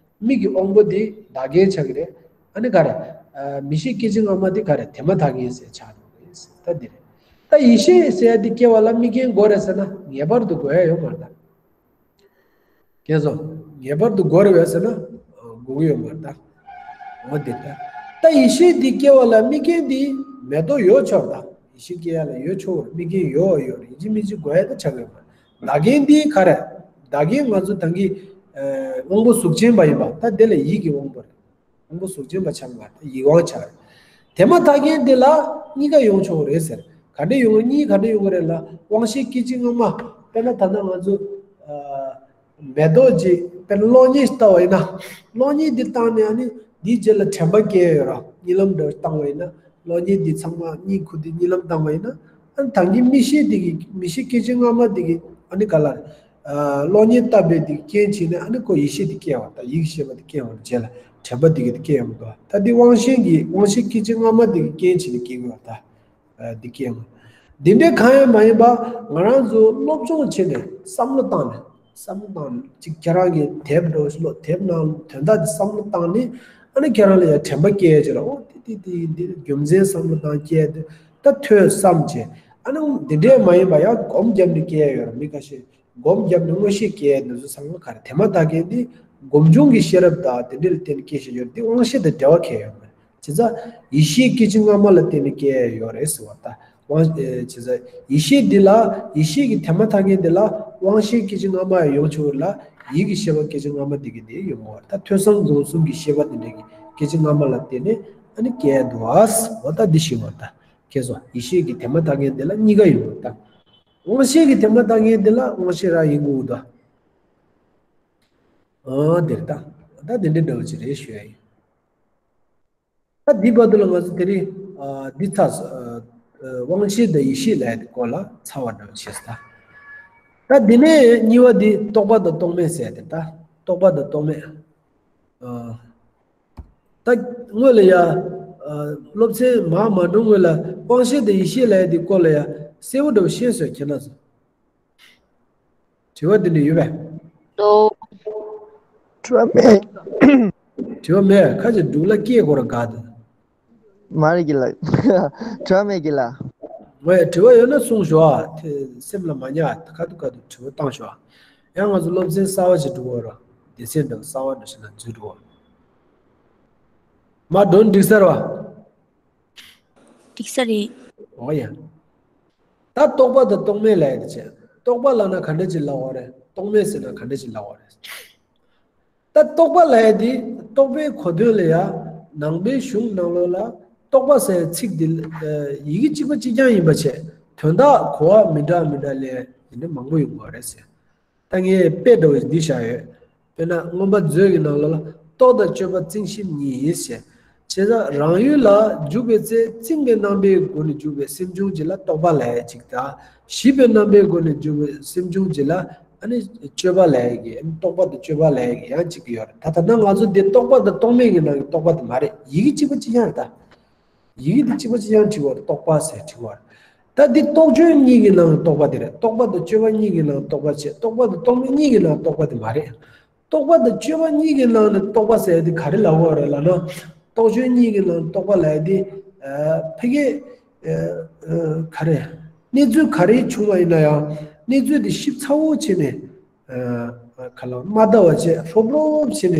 མིག་གི་དབང་པོ་འདི་བདག་རྐྱེན་ཆགས་ཀྱི་རེད། ཨ་ནི་ག་རེ། མིག་ཤེས་སྐྱེ་མཆེད་སྔ་མ་འདི་ག་རེ། དེ་མ་ཐག་རྐྱེན་ཟེར་ཆགས་འགྲོ་གི་རེད། ད་འདི་རེད། ད་ཡིད་ཤེས་ཟེར་ཡ་འདི་སྐྱེ་བ་ལ་དམིགས་རྐྱེན་དགོས་རེད་ཟེར་ན་ངེས་པར་དུ་དགོས་ཡ་ཡོད་མ་རེད་ད། མཁྱེན་སོང་། ངེས་པར་དུ་དགོས་རེད་པས་ཟེར་ན། དགོས་ཀྱི་ཡོད་མ་རེད་ད། འོ་དེ་ལྟ། ད་ཡིད་ཤེས་འདི་སྐྱེ་བ་ལ་དམིགས་རྐྱེན་འདི་མེ་ཏོག་ཡོད་ཆོག་ད། ཡིད་ཤེས་སྐྱེ་ཡ་ལ་ཡོད་ཆོག་དམིགས་རྐྱེན་ཡོད་ཡོད་རེད། ཡིན་གཅིག་མིན་གཅིག་དགོས་ཡ་ད་ཆགས་ཡོད་མ་རེད། བདག་རྐྱེན་འདི་ག་རེ། བདག་རྐྱེན་ང་ཚོ་ད་གིན། དབང་པོ་གཟུགས་ཅན་པ་ཡིན་པ་ད་དེ་ལ་ཡིད་ཀྱི་དབང་པོ་རེད། དབང་པོ་གཟུགས་ཅན་པ་ཆགས་མ་ད་ཡིད་དབང་ཆགས་རེད། དེ་མ་ཐག་རྐྱེན་དེ་ལ་གཉིས་ཀ་ཡོང་ཆོག་རེད་ཟེར། ག་འདྲ་ཡོང་གི། གཉིས་ག་འདྲ་ཡོང་གི་རེད་ལ། དབང་ཤེས་སྐྱེ་མཆེད་སྔ་མ། དཔེར་ན་ད་ལྟ་ང་ཚོ་མེ་ཏོག་ཅིག་དཔེར་ན་གློག་བརྙན་ཞིག་ལྟ་བ་ཡིན་ན། གློག་བརྙན་འདི་བཏང་ནས་ཨ་ནི་འདིའི་རྗེས་ལ་དྲན་པ་སྐྱེ་ཡོད་ར། གཉིད་ལམ་འདྲ་བཏང་བ་ཡིན་ན། གློག་བརྙན་འདི་ཚང་མ་གཉིད་ཁུག་དེ་གཉིད་ལམ་བཏང་བ་ཡིན་ན། ཨ་ནི་ད་གིན་མིག་ཤེས་འདི་གི་མིག་ཤེས་སྐྱེ་མཆེད་སྔ་མ་འདི་གི་ཨ་ནི་ག་ལ་རེད། གློག་བརྙན་ལྟ་བའི་འདི་གི་རྐྱེན་བྱས་ནས་ཨ་ནི་ཁོ་ཡིད་ཤེས་འདི་སྐྱེ་བ་ད། ཡིད་ཀྱི་ཤེས་པ་འདི་སྐྱེ་བ་རྗེས་ལ་དྲན་པ་འདི་གི་འདི་སྐྱེ་ཡོང་གི་འདུག་ད་འདི་དབང་ཤེས་ཀྱི་དབང་ཤེས་སྐྱེ་མཆེད་སྔ་མ་འདི་གི་རྐྱེན་བྱས་ནས་སྐྱེ་གི་ཡོད་ད། འདི་སྐྱེ་ཡོང་། འདི་འདྲའི་གང་ཡང་མ་ཡིན་པ། ང་རང་ཚོ་སློབ་སྦྱོང་བྱས་ནས་བསམ་བློ་བཏང་ནས། བསམ་བློ་བཏང་ནས་ཅིག་ཁྱེད་རང་གི་དེབ་འདྲ་བོ་ཞིག་ཀློག་དེབ་ནང་དོན་དག་འདི་བསམ་བློ་བཏང་ནས་ཨ་ནི་ཁྱེད་རང་ལ་ཡང་དྲན་པ་སྐྱེ་ཡ་ཅིག་ལ། འོ་དེ་དེ་དེ་འདི་རྒྱུ་མཚན་བསམ་བློ་བཏང་སྐྱེ་ཡ་དེ་ད་ཐོས་བསམ་བྱས། ཨ་ནི་འདི་འདྲའི་མ་ཡིན་པ་ཡང་སྒོམ་བརྒྱབ་ནས་སྐྱེ་ཡ་ཡོད་ར། མི་ཁ་ཤས་སྒོམ་བརྒྱབ་ནས་མངོན་ཤེས་སྐྱེ་ཡ་འདི་ཚོ་ཚང་མ་ག་རེ། དེ་མ་ཐག་རྐྱེན་འདི་སྒོམ་བྱུང་གི་ཤེས་རབ་དང་དེ་འདྲ་ལ་བརྟེན་ནས་སྐྱེ་བཞིན་ཡོད་རེད། འདི་དབང་ཤེས་དང་འབྲེལ་བ་གང་ཡང་ཡོད་མ་རེད། བྱས་ཙང་ཡིད་ཤེས་སྐྱེ་མཆེད་སྔ་མ་ལ་བརྟེན་ནས་སྐྱེ་ཡ་ཡོད་རེད་ཟེར་བ་ད། དབང་ཨེ་བྱས་ཙང་ཡིད་ཤེས་འདི་ལ། ཡིད་ཤེས་ཀྱི་དེ་མ་ཐག་རྐྱེན་འདི་ལ་དབང་ཤེས་སྐྱེ་མཆེད་སྔ་མ་ཡང་ཡོང་ཆོག་ལ། ཡིད་ཀྱི་ཤེས་པ་སྐྱེ་མཆེད་སྔ་མ་འདི་གི་འདི་ཡོང་གི་ཡོད་རེད། ད་ཐོས་བསམ་སྒོམ་གསུམ་གྱི་ཤེས་པ་འདི་འདྲ་གི་སྐྱེ་མཆེད་སྔ་མ་ལ་བརྟེན་ནས་ཨ་ནི་སྐྱེ་ཡ་འདུག་ཨ། འོ་ད་འདི་ཤེས་པ་ད། མཁྱེན་སོང་། ཡིད་ཤེས་ཀྱི་དེ་མ་ཐག་རྐྱེན་འདི་ལ་གཉིས་ཀ་ཡོང་གི་ཡོད་རེད་ད། དབང་ཤེས་ཀྱི་དེ་མ་ཐག་རྐྱེན་འདི་ལ་དབང་ཤེས་རང་ཡིན་དགོས་ཀྱི་འདུག་ཨ། འདིར་ད། ད་འདི་འདྲའི་འདྲ་བོ་ཅིག་རེད་ཞུ་ཡ་ཡིན། ད་འདི་བར་དུ་ལ་ང་ཚོ་དེ་རིང་ཨ་འདི་ཚར་སོང་། ཨ་དབང་ཤེས་དང་ཡིད་ཤེས་ལབ་ཡ་དེ་སྐོར་ལ་ཚར་བ་འདྲ་བོ་བྱས་སོང་ད། ད་འདི་ནས་གཉིས་པ་འདི་རྟོག་པ་དང་རྟོག་མེད་ཟེར་ཡ་དེ་ད། རྟོག་པ་དང་རྟོག་མེད། ཨ་ད་སྔོན་ལ་ཡ་ཨ་སློབ་ཚན་མར་མ་འགྲོ་སྔོན་ལ་དབང་ཤེས་དང་ཡིད་ཤེས་ལབ་ཡ་དེ་སྐོར་ལ་ཡ་གསལ་པོ་འདྲ་བོ་ཤེས་སོང་ཁྱེད་རང་ཚོ། དྲི་བ་འདི་འདྲ་ཡོད་པས། ལོ། དྲི་བ་མེད། དྲི་བ་མེད། ཁ་ཅིག་འབྲུག་ལ་སྐད་གོ་ར་དགའ་འདུག་མ་རེད་ཀྱི་ལ། དྲི་བ་མེད་ཀྱི་ལ། ངས་དྲི་བ་ཡོད་ན་གསུངས་ཤོག་ཨ། དེ་སེམས་ལ་མ་ཉར། ཁ་ཐུག་ཁ་ཐུག་དྲི་བ་བཏང་ཤོག་ཨ། ཡང་ང་ཚོ་སློབ་ཚན་གསར་བ་ཞིག་འགྲོ་གི་ཡོད་ར། སྡེ་ཚན་འདྲ་བོ་གསར་བ་འདྲ་ཞིག་ནང་འཛུལ་འགྲོ་གི་ཡོད། མ་འགྲོ་འགྲིག་ས་རེད་བ། འགྲིག་ས་རེད། འོ་ཡ། ད་རྟོག་པ་དང་རྟོག་མེད་ལབ་ཡ་དེ་བྱས། རྟོག་པ་ལབ་ན་ག་འདྲ་ཅིག་ལབ་དགོས་རེད། རྟོག་མེད་ཟེར་ན་ག་འདྲ་ཅིག་ལབ་དགོས་རེད། ད་རྟོག་པ་ལབ་ཡ་དེ་རྟོག་པའི་གོ་དོན་ལ་ཡ། ནང་པའི་གཞུང་ནང་ལོགས་ལ་རྟོག་པ་ཟེར་ཚིག་འདི་ཡི་གེ་གཅིག་པ་གཅིག་རྐྱང་ཡིན་པ་བྱས། དོན་དག་གོ་བ་མི་འདྲ་མི་འདྲ་ལས་དེ་འདྲ་མང་པོ་ཡོང་གི་རེད་ཟེར། ད་ངས་དཔེ་འདྲ་བོ་འདི་བཞག་ཡོད། དཔེར་ན་མངོན་པ་མཛོད་ཀྱི་ནང་ལོགས་ལ་རྟོག་དང་དཔྱོད་པ་རྩིང་ཞིབ་གཉིས་ཡིན་ཟེར། བྱས་ཙང་རང་ཡུལ་ལ་འཇུག་པའི་ཚེ་རྩིང་བའི་རྣམ་པའི་སྒོ་ནས་འཇུག་པའི་སེམས་བྱུང་གཅིག་ལ་རྟོག་པ་ལབ་ཡ་གཅིག་དང་། ཞིབ་པའི་རྣམ་པའི་སྒོ་ནས་འཇུག་པའི་སེམས་བྱུང་གཅིག་ལ་ཨ་ནི་དཔྱོད་པ་ལབ་ཡ་གི། ཨ་ནི་རྟོག་པ་དང་དཔྱོད་པ་ལབ་ཡ་གི་ཡང་གཅིག་ཡོད་རེད། ད་ད་ལྟ་ང་ཚོ་འདི་རྟོག་པ་དང་རྟོག་མེད་ཀྱི་ནང་གི་རྟོག་པ་དེ་མ་རེད། ཡི་གེ་གཅིག་པ་གཅིག་རྐྱང་རེད་ད། ཡི་གེ་འདི་གཅིག་པ་གཅིག་རྐྱང་བྲིས་པ་རེད། རྟོག་པ་ཟེར་བྲིས་པ་རེད། ད་འདི་རྟོག་དཔྱོད་གཉིས་ཀྱི་ནང་གི་རྟོག་པ་དེ་རེད། རྟོག་པ་དང་དཔྱོད་པ་གཉིས་ཀྱི་ནང་གི་རྟོག་པ་བྱས། རྟོག་པ་དང་རྟོག་མེད་གཉིས་ཀྱི་ནང་གི་རྟོག་པ་དེ་མ་རེད། རྟོག་པ་དང་དཔྱོད་པ་གཉིས་ཀྱི་ནང་ནས་རྟོག་པ་ཟེར་ཡ་དེ་ག་རེ་ལབ་དགོས་རེད་ལབ་ན། རྟོག་དཔྱོད་གཉིས་ཀྱི་ནང་གི་རྟོག་པ་ལབ་ཡ་དེ། ཨ་ཕ་གི་ཨ་ཨ་ག་རེ། གནས་ཚུལ་ག་རེ་བྱུང་བ་ཡིན་ན་ཡང་གནས་ཚུལ་དེ་ཞིབ་ཚགས་པོ་བྱས་ནས། ཨ་ག་ལ་མ་ལྟ་བ་བྱས། རོབ་རོབ་བྱས་ནས་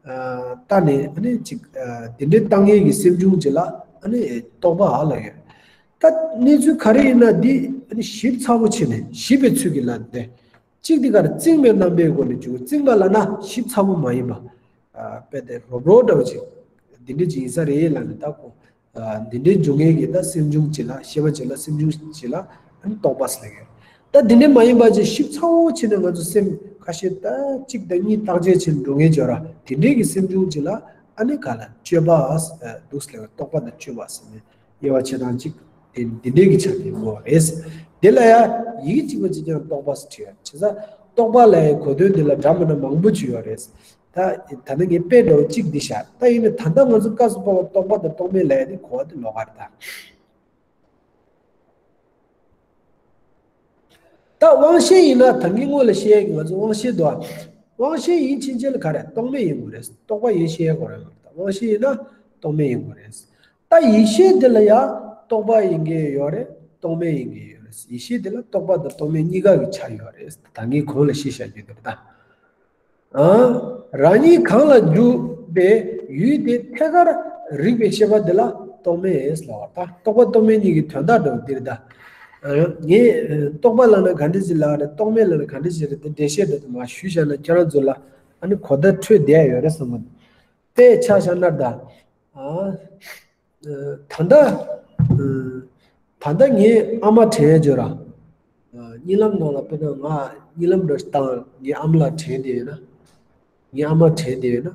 ཨ་ལྟ་ནས། ཨ་ནི་ཅིག་ཨ་དེ་འདྲའི་ལྟ་མཁན་གྱི་སེམས་བྱུང་ཅིག་ལ་ཨ་ནི་རྟོག་པ་ཨ་ལབ་ཡོད། ད་གནས་ཚུལ་ག་རེ་ཡིན་ན་འདི་ཨ་ནི་ཞིབ་ཚགས་པོ་བྱས་ནས་ཞིབ་པའི་ཚུལ་གྱིས་ལབ་སྟེ། གཅིག་དེ་ག་རེ། རྩིང་བའི་རྣམ་པའི་སྒོ་ནས་འཇུག་རྩིང་པ་ལབ་ན་ཞིབ་ཚགས་པོ་མ་ཡིན་པ། ཨ་དཔེ་དེ་རོབ་རོབ་འདྲ་བོ་ཅིག་འདི་འདྲ་ཅིག་ཡིན་ས་རེད་ལབ་ནས། ད་ཁོ་ཨ་འདི་འདྲའི་འཇུག་མཁན་གྱི་ད་སེམས་བྱུང་ཅིག་ལ། ཤེས་པ་ཅིག་ལ། སེམས་བྱུང་ཅིག་ལ་ཨ་ནི་རྟོག་པ་ཟེར་གྱི་རེད། ད་འདི་འདྲ་མ་ཡིན་པ་ཅིག་ཞིབ་ཚགས་པོ་བྱས་ནས་ང་ཚོ་སེམས་ཁ་ཤས་ད་གཅིག་དང་གཉིས་བརྟག་དཔྱད་བྱས་ནས་འགྲོ་མཁན་ཅིག་ཡོད་ར། དེ་འདྲའི་གི་སེམས་བྱུང་ཅིག་ལ་ཨ་ནི་ག་ལ་དཔྱོད་པ་ཨ་འདུག་ཟེར་ལབ། རྟོག་པ་དང་དཔྱོད་པ་ཟེར་ནས། དབྱེ་བ་ཕྱེ་སྟངས་གཅིག་དེ་འདི་འདྲའི་གི་ཆ་དེ་ངོ་རེད། དེ་ལ་ཡ་ཡི་གེ་གཅིག་པ་གཅིག་རྐྱང་རྟོག་པ་ཟེར་བྲིས་ཡོད། བྱས་ཙང་རྟོག་པ་ལབ་ཡའི་གོ་དོན་འདི་ལ་འདྲ་མི་འདྲ་མང་པོ་ཅིག་ཡོད་རེད། ད་ད་ནི་ངས་དཔེ་འདྲ་བོ་གཅིག་འདི་བཞག་ད་ཡིན་ནའི་ད་ལྟ་ང་ཚོ་སྐབས་སུ་བབ་པ་རྟོག་པ་དང་རྟོག་མེད་ལབ་ཡ་དེ་གོ་བ་དེ་ལོགས་ཀ་རེད་ད། ད་དབང་ཤེས་ཡིན་ན་ད་གིན་སྔོན་ལ་བཤད་ཡ་གི་ང་ཚོ་དབང་ཤེས་དོ། དབང་ཤེས་ཡིན་ཕྱིན་ཆད་ལ་ག་རེ་རྟོག་མེད་ཡིན་དགོས་རེད། རྟོག་པ་ཡིན་ཤེས་ཡ་གོ་རེད། ད་དབང་ཤེས་ཡིན་ན་རྟོག་མེད་ཡིན་དགོས་རེད། ད་ཡིད་ཤེས་དེ་ལ་ཡང་རྟོག་པ་ཡིན་གྱི་ཡོད་རེད། རྟོག་མེད་ཡིན་གྱི་ཡོད་རེད། ཡིད་ཤེས་དེ་ལ་རྟོག་པ་དང་རྟོག་མེད་གཉིས་ཀ་གི་ཆ་ཡོད་རེད། ད་ངས་གོང་ལ་བཤད་བཞག་རྒྱུ་དེ་རེད་ད། ཨ། རང་ཉིད་གང་ལ་འཇུག་པའི་ཡུལ་དེ་ཐད་ཀར་རིག་པའི་ཤེས་པ་དེ་ལ་རྟོག་མེད་ཟེར་བ་ད། རྟོག་པ་རྟོག་མེད་གཉིས་ཀྱི་དོན་དག་འདྲ་བོ་འདིར་ད། ཨ། ངས་རྟོག་པ་ལབ་ན་ག་འདྲ་ཞིག་ལབ་རེད། རྟོག་མེད་ལབ་ན་ག་འདྲ་ཞིག་རེད། དེ་འགྲེལ་བཤད་འདྲ་དུ་མ་ཞུས་བཞག་ན་ཁྱེད་རང་ཚོ་ལ་ཨ་ནི་གོ་བརྡ་འཕྲོད་བསྡད་ཡོད་རེད་བསམ་གི་འདུག་དཔེ་ཆ་བཞག་ན་ད། ཨ། ད་ལྟ། ད་ལྟ་ངའི་ཨ་མ་དྲན་བརྗོད་ར། གཉིད་ལམ་ནང་ལ་དཔེར་ན་ང་གཉིད་ལམ་འདྲ་བཏང་ངའི་ཨ་མ་ལ་དྲན་བསྡད་ཡོད་ན། ངའི་ཨ་མ་དྲན་བསྡད་ཡོད་ན།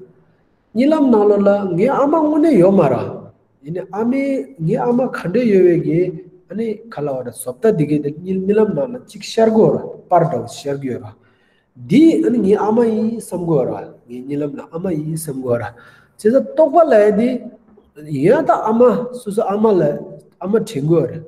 གཉིད་ལམ་ནང་ལོགས་ལ་ངའི་ཨ་མ་དངོས་གནས་ཡོད་མ་ར། ཡིན་ནའི་ཨ་མའི་ངའི་ཨ་མ་ག་འདྲ་ཡོད་པའི་གི་ཨ་ནི་ག་ལབ་དགོས་ར་བཟོ་ལྟ་འདི་གའི་དེ་གཉིད་གཉིད་ལམ་ནང་ལ་གཅིག་ཤར་གི་ཡོད་ར། པར་འདྲ་བོ་ཤར་གི་ཡོད་ར། འདི་ཨ་ནི་ངའི་ཨ་མ་ཡིན་བསམ་གི་ཡོད་ར། ངའི་གཉིད་ལམ་ལ་ཨ་མ་ཡིན་བསམ་གི་ཡོད་ར། བྱས་ཙང་རྟོག་པ་ལབ་ཡ་འདི་ཡིན་ཡང་ད་ཨ་མ་སོ་སོ་ཨ་མ་ལ་ཨ་མ་དྲན་གི་ཡོད་ར།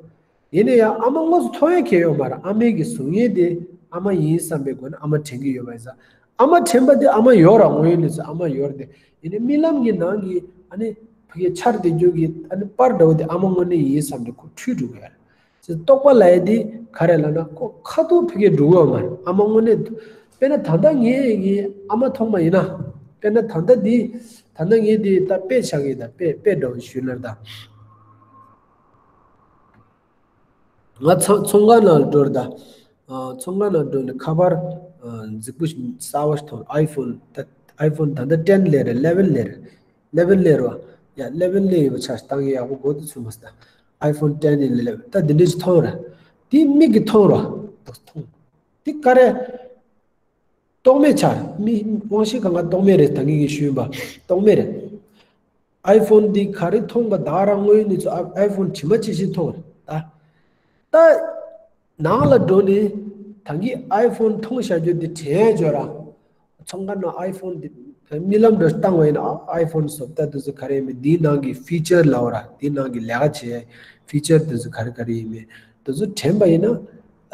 ཡིན་ན་ཡང་ཨ་མ་དངོས་སུ་མཐོང་ཡ་གང་ཡང་ཡོད་མ་རེད། ཨ་མའི་གི་གཟུགས་བརྙན་དེ་ཨ་མ་ཡིན་བསམ་པའི་སྒོ་ནས་ཨ་མ་དྲན་གི་ཡོད་པ་ཡིན་ཙང་། ཨ་མ་དྲན་པ་དེ་ཨ་མ་ཡོད་ར། དངོས་ཡོད་གནས་ཚུལ་ཨ་མ་ཡོད་རེད་དེ། ཡིན་ནའི་རྨི་ལམ་གྱི་ནང་གི་ཨ་ནི་ཕ་གི་འཆར་བསྡད་རྒྱུ་གི་ཨ་ནི་པར་འདྲ་བོ་དེ་ཨ་མ་དངོས་གནས་ཡིན་བསམ་དེ་ཁོ་འཁྲུལ་འགྲོ་གི་ཡོད་རེད། ཅེས་རྟོག་པ་ལབ་ཡ་དེ་ག་རེ་ལབ་ན་ཁོ་ཁ་ཐུག་ཕ་གི་འགྲོ་གི་ཡོད་མ་རེད། ཨ་མ་དངོས་གནས། དཔེར་ན་ད་ལྟ་ངས་ངའི་ཨ་མ་མཐོང་བ་ཡིན་ན། དཔེར་ན་ད་ལྟ་འདི་ད་ལྟ་ངས་འདི་ད་དཔེ་ཆགས་ཀྱི་ད་དཔེ་དཔེ་འདྲ་བོ་ཞུས་ན་ད། ང་ཚོ་ཚོང་ཁང་ནང་འགྲོ་ར་ད། ཨ། ཚོང་ཁང་ནང་འགྲོ་ནས་ཁ་པར། ཨ། རྫིག་པོ་ཞིག་གསར་པ་ཞིག་མཐོང་། ཨའི་ཕོན་ད། ཨའི་ཕོན་ད་ལྟ་ཊེན་སླེབས་རེད། ཨི་ལེ་ཝེན་སླེབས་རེད། ཨི་ལེ་ཝེན་སླེབས་རེད་བ། ཡ་ཨི་ལེ་ཝེན་སླེབས་ཡོད་པ་ཆ་བཏང་གི་ཡག་པོ་གོ་དུ་ཚུད་མ་སོང་ད། ཨའི་ཕོན་ཊེན་ཨི་ལེ་ཝེན་ད་འདི་འདྲ་ཞིག་མཐོང་ར། དེ་མིག་གིས་མཐོང་ར། མཐོང་། དེ་ག་རེ། རྟོག་མེད་ཆགས། མི་དབང་ཤེས་གང་ག་རྟོག་མེད་རེད། ད་གིན་གྱི་ཞུས་པ་རྟོག་མེད་རེད། ཨའི་ཕོན་འདི་ག་རེ་མཐོང་པ་ད་ག་རང་དངོས་ཡོད་གནས་ཚུལ་ཨ། ཨའི་ཕོན་དྲི་མ་ཅི་ཞིག་མཐོང་རེད་ད། ད་ནང་ལ་འགྲོ་ནས་ད་གིན་ཨའི་ཕོན་མཐོང་བཞག་རྒྱུ་འདི་དྲན་བརྗོད་ར། ཚོང་ཁང་ནང་ཨའི་ཕོན་འདི་རྨི་ལམ་འདྲ་བཏང་བ་ཡིན་ན་ཨ། ཨའི་ཕོན་བཟོ་ལྟ་འདི་ཚོ་ག་རེ་ཡིན་མིན། འདིའི་ནང་གི་ཕི་ཅར་ལབ་ར། འདིའི་ནང་གི་ལས་ཀ་བྱེད་ཕི་ཅར་འདི་ཚོ་ག་རེ་ག་རེ་ཡིན་མིན་འདི་ཚོ་དྲན་པ་ཡིན་ན།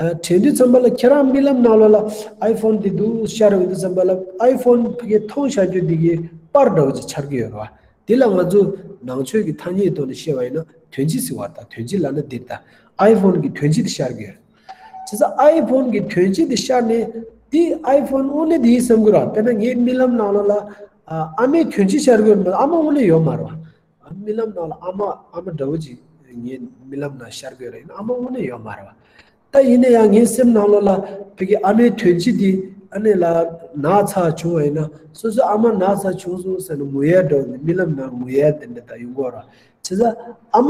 ཨ། དྲན་དུས་ཙམ་པ་ལ་ཁྱེད་རང་རྨི་ལམ་ནང་ལོགས་ལ་ཨའི་ཕོན་འདི་འདུག་ཤར་ཡོང་དུས་ཙམ་པ་ལ་ཨའི་ཕོན་ཕ་གི་མཐོང་བཞག་རྒྱུ་འདི་གི་པར་འདྲ་བོ་ཅིག་འཆར་གི་ཡོད་རེད་བ། འདི་ལ་ང་ཚོ་ནང་ཆོས་ཀྱི་ཐ་སྙད་ཐོག་ནས་བཤད་པ་ཡིན་ན་དོན་སྤྱི་ཟེར་བ་དང་། དོན་སྤྱི་ལབ་ན་འདིར་ད་ཨའི་ཕོན་གྱི་དོན་སྤྱི་དེ་ཤར་གི་ཡོད་རེད། བྱས་ཙང་ཨའི་ཕོན་གྱི་དོན་སྤྱི་དེ་ཤར་ནས་འདི་ཨའི་ཕོན་དངོས་གནས་འདི་ཡིན་བསམ་གི་རེད་བ། དཔེར་ན་ངའི་རྨི་ལམ་ནང་ལོགས་ལ་ཨ། ཨ་མའི་དོན་སྤྱི་ཤར་གི་ཡོད་རེད་མ་གཏོགས་ཨ་མ་དངོས་གནས་ཡོད་མ་རེད་བ། རྨི་ལམ་ནང་ལ་ཨ་མ་ཨ་མ་འདྲ་བོ་ཅིག་ངའི་རྨི་ལམ་ནང་ཤར་གི་ཡོད་རེད། ཡིན་ན་ཨ་མ་དངོས་གནས་ཡོད་མ་རེད་བ། ད་ཡིན་ན་ཡང་ངའི་སེམས་ནང་ལོགས་ལ་ཕ་གི་ཨ་མའི་དོན་སྤྱི་འདི་ཨ་ནི་ལ་ན་ཚ་བྱུང་བ་ཡིན་ན་སོ་སོའི་ཨ་མ་ན་ཚ་བྱུང་སོང་ཟེར་ནས་ངུ་ཡ་འདྲ་བོ་ནི་རྨི་ལམ་ནང་ངུ་ཡ་དེ་འདྲ་ད་ཡོང་གི་ཡོད་རེད་བ། བྱས་ཙང་ཨ་མ་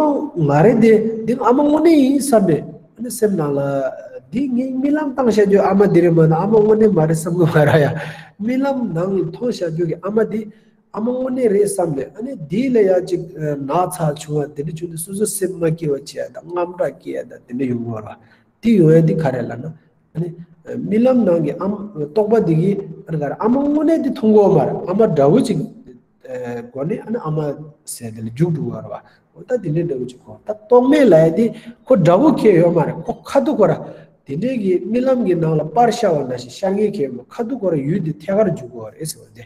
ང་རེད་དེ་འདི་ཨ་མ་དངོས་གནས་ཡིན་བསམ་པས་ཨ་ནི་སེམས་ནང་ལ་འདི་ངའི་རྨི་ལམ་བཏང་བཞག་རྒྱུ་ཨ་མ་འདི་རེད་མ་གཏོགས་ཨ་མ་དངོས་གནས་མ་རེད་བསམ་གི་མ་རེད་ཡ། རྨི་ལམ་ནང་མཐོང་བཞག་རྒྱུ་གི་ཨ་མ་འདི། ཨ་མ་དངོས་གནས་རེད་བསམ་ནས་ཨ་ནི་འདི་ལ་ཡང་ཅིག་ན་ཚ་བྱུང་བ་དེ་འདྲ་བྱུང་དུས་སོ་སོ་སེམས་མ་སྐྱིད་པ་བྱེད་ཡ་དང་དངངས་སྐྲག་སྐྱེ་ཡ་དང་དེ་འདྲ་ཡོང་གི་ཡོད་རེད་བ། དེ་ཡོང་ཡ་འདི་ག་རེ་ལབ་ན་ཨ་ནི་རྨི་ལམ་ནང་གི་ཨ་མ་རྟོག་པ་འདི་གིས་ཨ་ནི་ག་རེ་ཨ་མ་དངོས་གནས་དེ་མཐོང་གི་ཡོད་མ་རེད། ཨ་མ་འདྲ་བོ་ཅིག་སྒོ་ནས་ཨ་ནི་ཨ་མ་ཟེར་དེ་ལ་འཇུག་འགྲོ་གི་ཡོད་རེད་བ། འོ་ད་དེ་འདྲའི་འདྲ་བོ་ཅིག་གོ། ད་རྟོག་མེད་ལབ་ཡ་དེ་ཁོ་འདྲ་བོ་ཁྱེད་ཡོད་མ་རེད། ཁོ་ཁ་ཐུག་ཁོ་ར་དེ་འདྲའི་གི་རྨི་ལམ་གྱི་ནང་ལ་པར་ཤར་བ་ནང་བཞིན་ཤར་མཁན་ཁྱེད་ཡོད་མ་རེད། ཁ་ཐུག་ཁོ་ར་ཡུལ་དེ་ཐད་ཀར་འཇུག་གི་ཡོད་རེད་ཟེར་བ་དེ།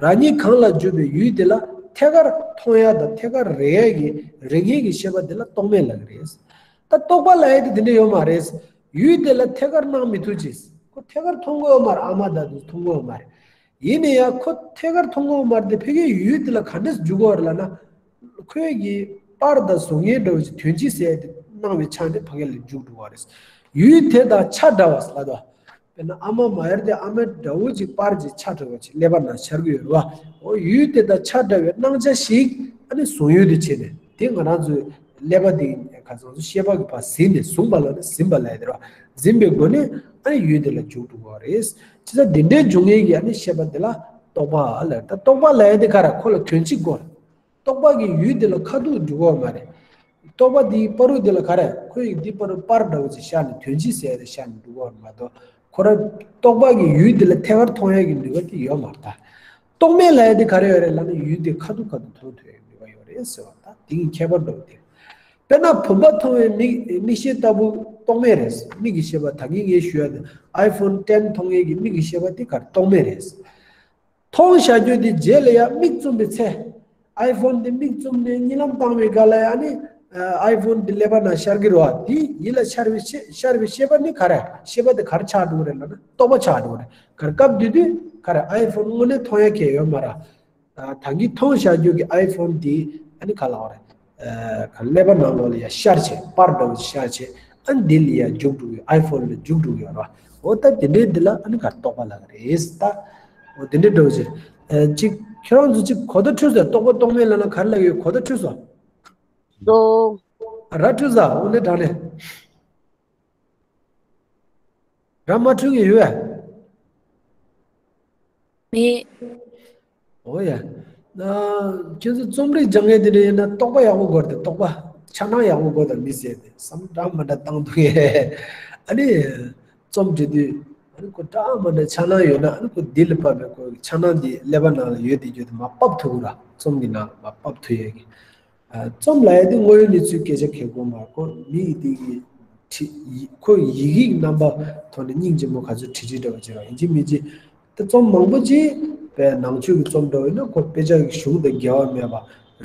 རང་ཉིད་གང་ལ་འཇུག་པའི་ཡུལ་དེ་ལ་ཐད་ཀར་མཐོང་ཡ་དང་ཐད་ཀར་རེག་ཡ་གི་རེག་མཁན་གྱི་ཤེས་པ་དེ་ལ་རྟོག་མེད་ལབ་ཀྱི་རེད། ད་རྟོག་པ་ལབ་ཡ་དེ་དེ་འདྲ་ཡོད་མ་རེད། ཡུལ་དེ་ལ་ཐད་ཀར་སྣང་མི་ཐུབ་ཅིང་ཁོ་ཐད་ཀར་མཐོང་གི་ཡོད་མ་རེད། ཨ་མ་དང་དེ་མཐོང་གི་ཡོད་མ་རེད། ཡིན་ན་ཡང་ཁོ་ཐད་ཀར་མཐོང་གི་ཡོད་མ་རེད་དེ་ཕ་གིའི་ཡུལ་དེ་ལ་ག་འདྲས་འཇུག་གི་ཡོད་རེད་ལབ་ན། ཁོའི་གི་པར་དང་གཟུགས་བརྙན་འདྲ་བོ་ཅིག་དོན་སྤྱི་ཟེར་ཡ་དེ་སྣང་བའི་ཆ་ནས་ཕ་གི་ལ་འཇུག་འགྲོ་བ་རེད། ཡུལ་དེ་དང་ཆ་འདྲ་བ་ཟེར་ལབ་དོ། དཔེར་ན་ཨ་མ་མ་ཡར་དེ་ཨ་མ་འདྲ་བོ་ཅིག་པར་ཅིག་ཆ་འདྲ་བོ་ཅིག་ཀླད་པ་ནང་ཤར་གི་ཡོད་རེད་བ། འོ་ཡུལ་དེ་དང་ཆ་འདྲ་བའི་སྣང་ཆ་ཞིག་ཨ་ནི་གཟུང་ཡུལ་དུ་བྱས་ནས་དེ་ང་རང་ཚོའི་ཀླད་པ་དེ་ག་ཚང་ཚོ་ཤེས་པ་གི་ཕར་ཟིན་ནས་གཟུང་བ་ལ་ནི་ཟིན་པ་ལབ་ཡ་དེ་རེད་བ། ཟིན་པའི་སྒོ་ནས་ཨ་ནི་ཡུལ་དེ་ལ་འཇུག་འགྲོ་གི་རེད། བྱས་ཙང་དེ་འདྲའི་འཇུག་མཁན་གྱི་ཨ་ནི་ཤེས་པ་དེ་ལ་རྟོག་པ་ལབ། ད་རྟོག་པ་ལབ་ཡ་དེ་ག་རེ་ཁོ་ལ་དོན་སྤྱི་དགོས། རྟོག་པ་གི་ཡུལ་དེ་ལ་ཁ་ཐུག་འགྲོ་གི་ཡོད་མ་རེད། རྟོག་པ་དེའི་བར་དུ་དེ་ལ་ག་རེ་ཁོ་ཡི་དེའི་བར་དུ་པར་འདྲ་བོ་ཅིག་ཤར་ནས་དོན་སྤྱི་ཟེར་ཡ་དེ་ཤར་ནས་འགྲོ་གི་ཡོད་མ་གཏོགས་ཁོ་ར་རྟོག་པ་གི་ཡུལ་དེ་ལ་ཐད་ཀར་མཐོང་ཡ་གི་ནུས་པ་དེ་ཡོད་མ་རེད་ད། རྟོག་མེད་ལབ་ཡ་དེ་ག་རེ་ཡོད་རེད་ལབ་ན། ཡུལ་དེ་ཁ་ཐུག་ཁ་ཐུག་མཐོང་ཐུབ་ཡ་ནུས་པ་ཡོད་རེད་ཟེར་བ། ད་དེ་གཉིས་ཁྱད་པར་འདྲ་བོ་དེ། དཔེར་ན་བུམ་པ་མཐོང་བའི་མིག་མིག་ཤེས་ལྟ་བུ་རྟོག་མེད་རེད། མིག་གི་ཤེས་པ་ད་གིན་ངས་ཞུ་ཡ་དེ། iPhone ten མཐོང་ཡས་ཀྱི་མིག་གི་ཤེས་པ་དེ་ག་རེ། རྟོག་མེད་རེད། མཐོང་བཞག་རྒྱུ་དེ་རྗེས་ལ་ཡང་མིག་བཙུམ་པའི་ཚེ། iPhone དེ་མིག་བཙུམ་ནས་གཉིད་ལམ་བཏང་བའི་སྒང་ལ་ཡང་ནི། iPhone དེ་ཀླད་པ་ནང་ཤར་གྱི་རེད་བ། དེ་ཡིད་ལ་ཤར་བའི་ཤེས་ཤར་བའི་ཤེས་པ་ནི་ག་རེ། ཤེས་པ་དེ་ག་རེ་ཆགས་འགྲོ་གི་རེད་ལབ་ན། རྟོག་པ་ཆགས་འགྲོ་གི་རེད། ག་རེ། སྐབས་དེ་དུས་ག་རེ། iPhone དངོས་གནས་མཐོང་ཡ་གང་ཡང་ཡོད་མ་རེད། ད་གིན་མཐོང་བཞག་རྒྱུ་གི་iPhone དེ་ཨ་ནི་ག་ལབ་དགོས་རེད། ཨ། ག་ཀླད་པ་ནང་ལོགས་ལ་ཡ་ཤར་བྱས། པར་འདྲ་བོ་ཞིག་ཤར་བྱས། ཨ་ནི་དེ་ལ་ཡ་རྒྱུགས་འགྲོ་གི། iPhone ལ་རྒྱུགས་འགྲོ་གི་ཡོད་རེད་བ། འོ་ད་དེ་འདྲའི་འདི་ལ་ཨ་ནི་ག་རེ། རྟོག་པ་ལབ་ཀྱི་རེད་ད། འོ་དེ་འདྲའི་འདྲ་བོ་ཅིག་ཨ། ཅིག་ཁྱེད་རང་ཚོ་ཅིག་གོ་བརྡ་འཕྲོད་སོང་། རྟོག་པ་རྟོག་མེད་ལབ་ན་ག་རེ་ལབ་ཀྱི་ཡོད། གོ་བརྡ་འཕྲོད་སོང་། འདུག་ར་འཕྲོད་ས། འོ་ནས་དྲང་ནས། ར་མ་འཕྲོད་མཁན་ཡོད་པས། མེད། འོ་ཡ། ན། ཁྱེད་ཚོ་རྩོམ་རིག་སྦྱང་མཁན་དེ་འདྲ་ཡིན་ན་རྟོག་པ་ཡག་པོ་དགོས་རེད་དེ། རྟོག་པ། འཆར་སྣང་ཡག་པོ་དགོས་དང་མི་ཟེར་ཏེ། བསམ་འདྲ་མ་འདྲ་བཏང་འདུག་ཡས། ཨ་ནི། རྩོམ་འབྲི་དུས། ཨ་ནི་ཁོ་འདྲ་མ་འདྲ་འཆར་སྣང་ཡོད་ན། ཨ་ནི་ཁོ་འདི་ལ་བབས་པའི་ཁོ་འཆར་སྣང་འདི་ཀླད་པ་ནང་ལ་ཡོད་དེ་ཡོད་དེ་མར་ཕབ་ཐུབ་ར། རྩོམ་གྱི་ནང་ལ་མར་ཕབ་ཐུབ་ཡས་ཀྱི། ཨ། རྩོམ་ལབ་ཡ་དེ་དངོས་ཡོད་གནས་ཚུལ་སྐད་ཆ་གལ་དགོས་མ་རེད། ཁོ་མི་ཡི་དེ་གི་བྲིས། ཁོ་ཡི་གེའི་རྣམ་པ་ཐོག་ནས་སྙིང་རྗེ་མོ་ག་ཚོད་བྲིས་བྲིས་འདྲ་བ་བྱེད་རོགས། ཡིན་གཅིག་མིན་གཅིག་ད་རྩོམ་མང་པོ་ཅིག་དཔེ་ནང་ཆོས་ཀྱི་རྩོམ་འདྲ་བ་ཡིན་ན། ཁོ་དཔེ་ཆ་གི་གཞུང་དང་འགལ་བ་མེད་པ།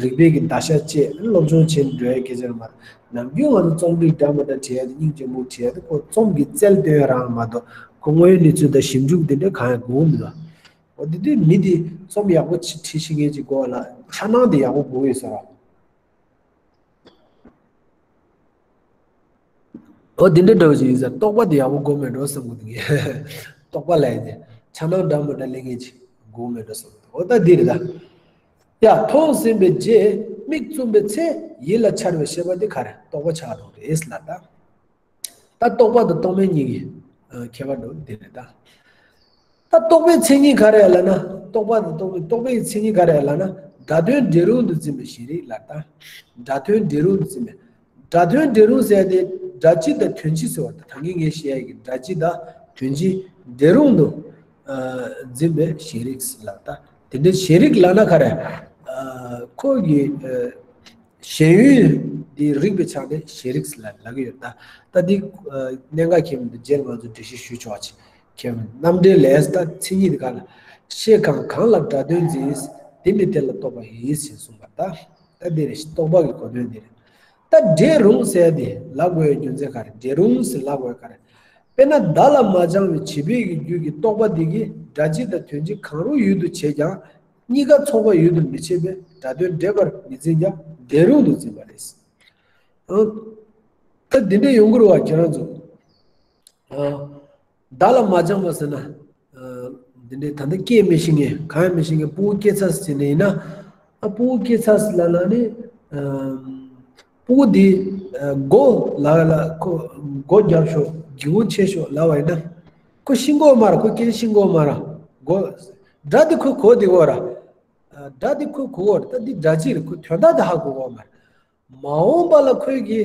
རིག་པའི་གི་བརྡར་ཤ་བཅད། སློབ་སྦྱོང་བྱེད་འགྲོ་ཡ་སྐད་ཆ་རེད་མ་གཏོགས། ནམ་རྒྱུན་ང་ཚོ་རྩོམ་རིག་འདྲ་མ་འདྲ་བྲིས་ཡ་དེ། སྙིང་རྗེ་མོ་བྲིས་ཡ་དེ་ཁོ་རྩོམ་གྱི་རྩལ་སྟོན་ཡ་རང་མ་གཏོགས། ཁོ་དངོས་ཡོད་གནས་ཚུལ་དང་ཞིབ་འཇུག་དེ་འདྲ་གང་ཡང་དགོས་མི་འདུག་འོ་དེ་དུས་མི་དེ་རྩོམ་ཡག་པོ་ཅིག་བྲིས་ཤེས་མཁན་ཅིག་དགོས་ལ། འཆར་སྣང་དེ་ཡག་པོ་དགོས་ཡོད་ས་རེད། འོ་དེ་འདྲ་འདྲ་བོ་ཅིག་ཡིན་ཙང་རྟོག་པ་དེ་ཡག་པོ་དགོས་མེད་འགྲོ་བསམ་གི་འདུག་ངས། རྟོག་པ་ལབ་ཡ་དེ་འཆར་སྣང་འདྲ་མི་འདྲ་ལེན་མཁན་ཅིག་དགོས་མེད་འགྲོ་བསམ་གི་འདུག་འོ་ད་འདི་རེད་ད། ཡ། མཐོང་ཟིན་པའི་རྗེས་མིག་བཙུམ་པའི་ཚེ། ཡིད་ལ་འཆར་བའི་ཤེས་པ་དེ་ག་རེ། རྟོག་པ་ཆགས་འགྲོ་རེད་ལབ་ད། ད་རྟོག་པ་དང་རྟོག་མེད་གཉིས་ཀྱི། ཨ། ཁྱད་པར་འདྲ་བོ་དེ་རེད་ད། ད་རྟོག་པའི་མཚན་ཉིད་ག་རེ་ལབ་ན། རྟོག་པ་དང་རྟོག་མེད། རྟོག་པའི་མཚན་ཉིད་ག་རེ་ལབ་ན། སྒྲ་དོན་འབྲས་རུང་དུ་འཛིན་པའི་ཤེས་རིག་ལབ་ད། སྒྲ་དོན་འབྲས་རུང་དུ་འཛིན་པའི། སྒྲ་དོན་འབྲས་རུང་ཟེར་ཡ་དེ་སྒྲ་སྤྱི་དང་དོན་སྤྱི་ཟེར་བ་དང་། ད་གིན་ངས་བཤད་ཡ་གི་སྒྲ་སྤྱི་དང་དོན་སྤྱི་འབྲས་རུང་དུ། ཨ། འཛིན་པའི་ཤེས་རིག་ལབ་ད། དེ་འདྲའི་ཤེས་རིག་ལབ་ན་ག་རེ། ཨ། ཁོ་གི། ཨ། ཞེན་ཡུལ་འདི་རིག་པའི་ཆ་ནས་ཤེས་རིག་ལ་ལབ་ཀྱི་ཡོད་ད། ད་འདི། ཨ། གནད་འགག་ཁྱད་མི་འདུག་རྗེས་ལ་ང་ཚོ་འགྲེལ་བཤད་ཞུ་ཆོག་ཅིག་ཁྱད་མི་འདུག་རྣམ་འགྲེལ་ལས་ད་མཚན་ཉིད་གང་ལ། ཤེས་གང་གང་ལ་སྒྲ་དོན་འཛིན། དེ་ནི་དེ་ལ་རྟོག་པ་ཡིན་ཞེས་གསུངས་པ་ད། ད་འདི་རེད། རྟོག་པ་གི་གོ་དོན་འདི་རེད། ད་འབྲས་རུང་ཟེར་དེ་ལབ་དགོས་ཡའི་རྒྱུ་མཚན་ག་རེ། འབྲས་རུང་ཟེར་ལབ་དགོས་ཡ་ག་རེ། དཔེར་ན་བརྡ་ལ་མ་སྦྱང་བའི་བྱིས་པའི་གི་རྒྱུད་ཀྱི་རྟོག་པ་འདི་གིས་སྒྲ་སྤྱི་དང་དོན་སྤྱི་གང་རུང་ཡུལ་དུ་བྱེད་ཀྱང་། གཉིས་ཀ་ཚོགས་པ་ཡུལ་དུ་མི་བྱེད་པས། སྒྲ་དོན་འབྲེལ་པར་མི་འཛིན་ཀྱང་། འབྲས་རུང་དུ་འཛིན་པ་རེད། ཨ། ད་འདི་འདྲ་ཡོང་གི་རེད་བ་ཁྱེད་རང་ཚོ། ཨ། བརྡ་ལ་མ་སྦྱངས་པ་ཟེར་ན། ཨ། འདི་འདྲའི་ད་ལྟ་སྐད་མི་ཤེས་མཁན། གང་ཡང་མི་ཤེས་མཁན། སྤུ་གུ་སྐྱེས་ཚར་ཟེར་ནས་ཡིན་ན། ཨ། སྤུ་གུ་སྐྱེས་ཚར་ཟེར་ལབ་ན་ནི། ཨ། སྤུ་གུ་འདི། ཨ། མགོ་ལ་ལ་ཁོ་མགོ་རྒྱབ་ཤོག་སྒེའུ་ཁུང་ཕྱེ་ཤོག་ལབ་པ་ཡིན་ན། ཁོ་ཤེས་ཀྱི་ཡོད་མ་རེད། ཁོ་སྐད་ཤེས་ཀྱི་ཡོད་མ་རེད། མགོ། སྒྲ་འདི་ཁོ་གོ་བདེ་གི་ཡོད་རེད། ཨ། སྒྲ་འདི་ཁོ་གོ་གི་ཡོད་རེད། ད་འདི་སྒྲ་སྤྱི་རེད། ཁོ་དོན་དག་འདི་ཧ་གོ་གི་ཡོད་མ་རེད། མ་འོངས་པ་ལ་ཁོས་ཀྱི་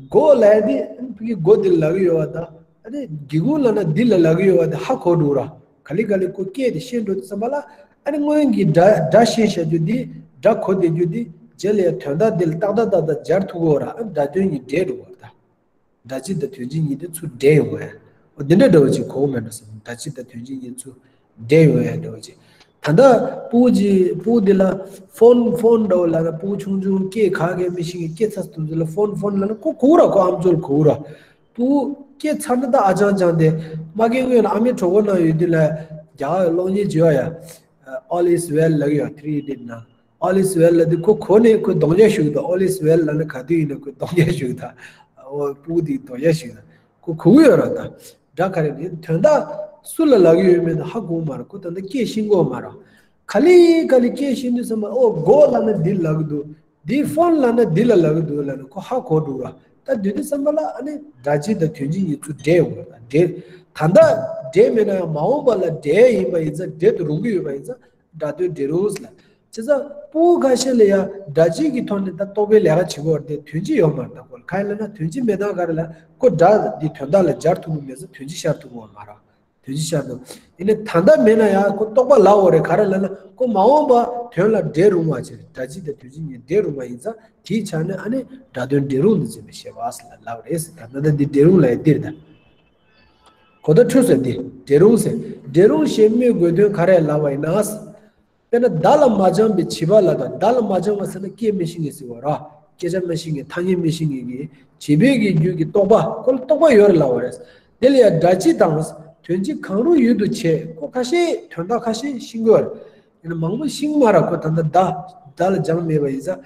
མགོ་ལབ་ཡ་དེ་ཕ་གི་མགོ་དེ་ལབ་ཀྱི་ཡོད་པ་དང་། ཨ་ནི་སྒེའུ་ཁུང་ལབ་ན་འདི་ལ་ལབ་ཀྱི་ཡོད་པ་དེ་ཧ་གོ་འགྲོ་ར། ག་ལེ་ག་ལེ་ཁོ་སྐད་དེ་ཤེས་འགྲོ་དུས་ཙམ་པ་ལ། ཨ་ནི་སྔོན་གྱི་སྒྲ་སྒྲ་ཤེས་བྱ་རྒྱུ་དེ། སྒྲ་གོ་བདེ་རྒྱུ་དེ། རྗེས་ལ་ཡང་དོན་དག་དེ་ལ་ཏག་ཏག་ཏག་ཏག་སྦྱར་ཐུབ་ཀྱི་ཡོད་ར། ཨ། སྒྲ་དོན་གཉིས་འདྲེས་འགྲོ་གི་ཡོད་རེད་ད། སྒྲ་སྤྱི་དང་དོན་སྤྱི་གཉིས་དེ་ཚུར་འདྲེས་ཡོང་བས། འོ་འདི་འདྲ་འདྲ་བོ་ཅིག་གོ་གི་མེད་འགྲོ་བསམ། སྒྲ་སྤྱི་དང་དོན་སྤྱི་གཉིས་ཚུར་འདྲེས་ཡོང་ཡ་འདྲ་བོ་ཅིག་ད་ལྟ་སྤུ་གུ་ཅིག་སྤུ་གུ་འདི་ལ་ཕོན་ཕོན་འདྲ་བོ་ལབ་ན། སྤུ་གུ་ཆུང་ཆུང་སྐད་ག་གེ་མི་ཤེས་མཁན། སྐད་ཚ་སྟོན་ཚུལ་ལ་ཕོན་ཕོན་ལབ་ན་ཁོ་གོ་ར། ཁོ་ཨམ་ཅོག་གོ་ར། སྤུ་གུ་སྐད་ཚ་ན་ད་ཨ་ཅང་ཅང་དེ། མ་གི་སྔོན་ལ་ཨ་མའི་གྲོད་ཁོག་ན་ཡོད་དུས་ལ་རྒྱ་གར་གློག་བརྙན་བརྗོད་ཡ། All is well ལབ་ཡ། Three Idiot ན། All is well ལབ་དུས་ཁོ་གོ་ནས་ཁོས་གདོང་རྒྱག་ཞུ་གི་འདུག All is well ལབ་ན་ག་དུས་ཡིན་ན་ཁོས་གདོང་རྒྱག་ཞུ་གི་འདུག་འོ་སྤུ་གུ་དེས་གདོང་རྒྱག་ཞུ་གི་འདུག་ཁོ་གོ་གི་ཡོད་ར། ད་སྒྲ་ག་རེ་རེད། དོན་དག་སུ་ལ་ལབ་ཀྱི་ཡོད་མེད་དེ་ཧ་གོ་གི་མ་རེད། ཁོ་ད་ལྟ་སྐད་ཤེས་ཀྱི་ཡོད་མ་རེད། ག་ལེ་ག་ལེ་སྐད་ཤེས་དུས་ཙམ་པ། ཨོ་མགོ་ལབ་ན་འདི་ལབ་ཀྱི་འདུག་འདི་ཕོན་ལབ་ན་འདི་ལ་ལབ་ཀྱི་འདུག་ལབ་ན་ཁོ་ཧ་གོ་འགྲོ་ར། ད་དེ་དུས་ཙམ་པ་ལ་ཨ་ནི་སྒྲ་སྤྱི་དང་དོན་སྤྱི་གཉིས་ཚུར་འདྲེས་ཡོང་གི་རེད། འདྲེས། ད་ལྟ་འདྲེས་མེད་ན་ཡང་མ་འོངས་པ་ལ་འདྲེས་ཡིན་པ་ཡིན་ཙང་། འདྲེས་དུ་རུང་གི་ཡོད་པ་ཡིན་ཙང་། སྒྲ་དོན་འབྲས་རུང་ལ། བྱས་ཙང་སྤུ་གུ་ཁ་ཤས་ལ་ཡང་སྒྲ་སྤྱི་གི་ཐོག་ནས་ད་རྟོག་པའི་ལས་ཀ་བྱེད་དགོས་རེད་དེ། དོན་སྤྱི་ཡོད་མ་རེད། ད་ཁོ་ལ་གང་ཡིན་ལབ་ན་དོན་སྤྱི་མེད་སྟངས་ག་རེ་ལབ་ན། ཁོ་སྒྲ་འདི་དོན་དག་ལ་སྦྱར་ཐུབ་ཀྱི་མེད་ཙང་དོན་སྤྱི་ཤར་ཐུབ་ཀྱི་ཡོད་མ་རེད། དོན་སྤྱི་ཤར་འདུག་ཡིན་ནའི་ད་ལྟ་མེད་ན་ཡང་ཁོ་རྟོག་པ་ལབ་དགོས་རེད། ག་རེ་ལབ་ན་ཁོ་མ་འོངས་པ་དོན་ལ་འབྲེལ་རུང་བ་བྱས། སྒྲ་སྤྱི་དང་དོན་སྤྱི་གཉིས་འབྲེལ་རུང་བ་ཡིན་ཙང་དེའི་ཆ་ནས་ཨ་ནི་སྒྲ་དོན་འབྲེལ་རུང་དུ་འཛིན་པའི་བཤད་པ་ལ་ལབ་རེད་ཟེར། ད་ལྟ་འདི་འབྲེལ་རུང་ལབ་ཡ་འདིར་ད། གོ་བརྡ་འཕྲོད་ཟེར་འདི་འབྲེལ་རུང་ཟེར། འབྲེལ་རུང་ཞེས་སྨོས་དགོས་དོན་ག་རེ་ལབ་པ་ཡིན་ན། དཔེར་ན་བརྡ་ལ་མ་སྦྱངས་པའི་བྱིས་པ་ལ་དང་། བརྡ་ལ་མ་སྦྱངས་པ་ཟེར་ན་སྐད་མི་ཤེས་མཁན་ཟེར་བ་ར། སྐད་ཆ་མི་ཤེས་མཁན་ཐ་སྙད་མི་ཤེས་མཁན་གྱི་བྱིས་པའི་གི་རྒྱུད་ཀྱི་རྟོག་པ་ཁོ་ལ་རྟོག་པ་ཡོད་རེད་ལབ་པ་རེད། དེ་ལ་ཡང་སྒྲ་སྤྱི་དང་དོན་སྤྱི་གང་རུང་ཡུལ་དུ་བྱེད། ཁོ་ཁ་ཤས་དོན་དག་ཁ་ཤས་ཤེས་ཀྱི་ཡོད་རེད། ཡིན་ན་མང་པོ་ཤེས་ཀྱི་མ་རེད། ཁོ་ད་ལྟ་བརྡ་བརྡ་ལ་སྦྱངས་མེད་པ་ཡིན་ཙང་།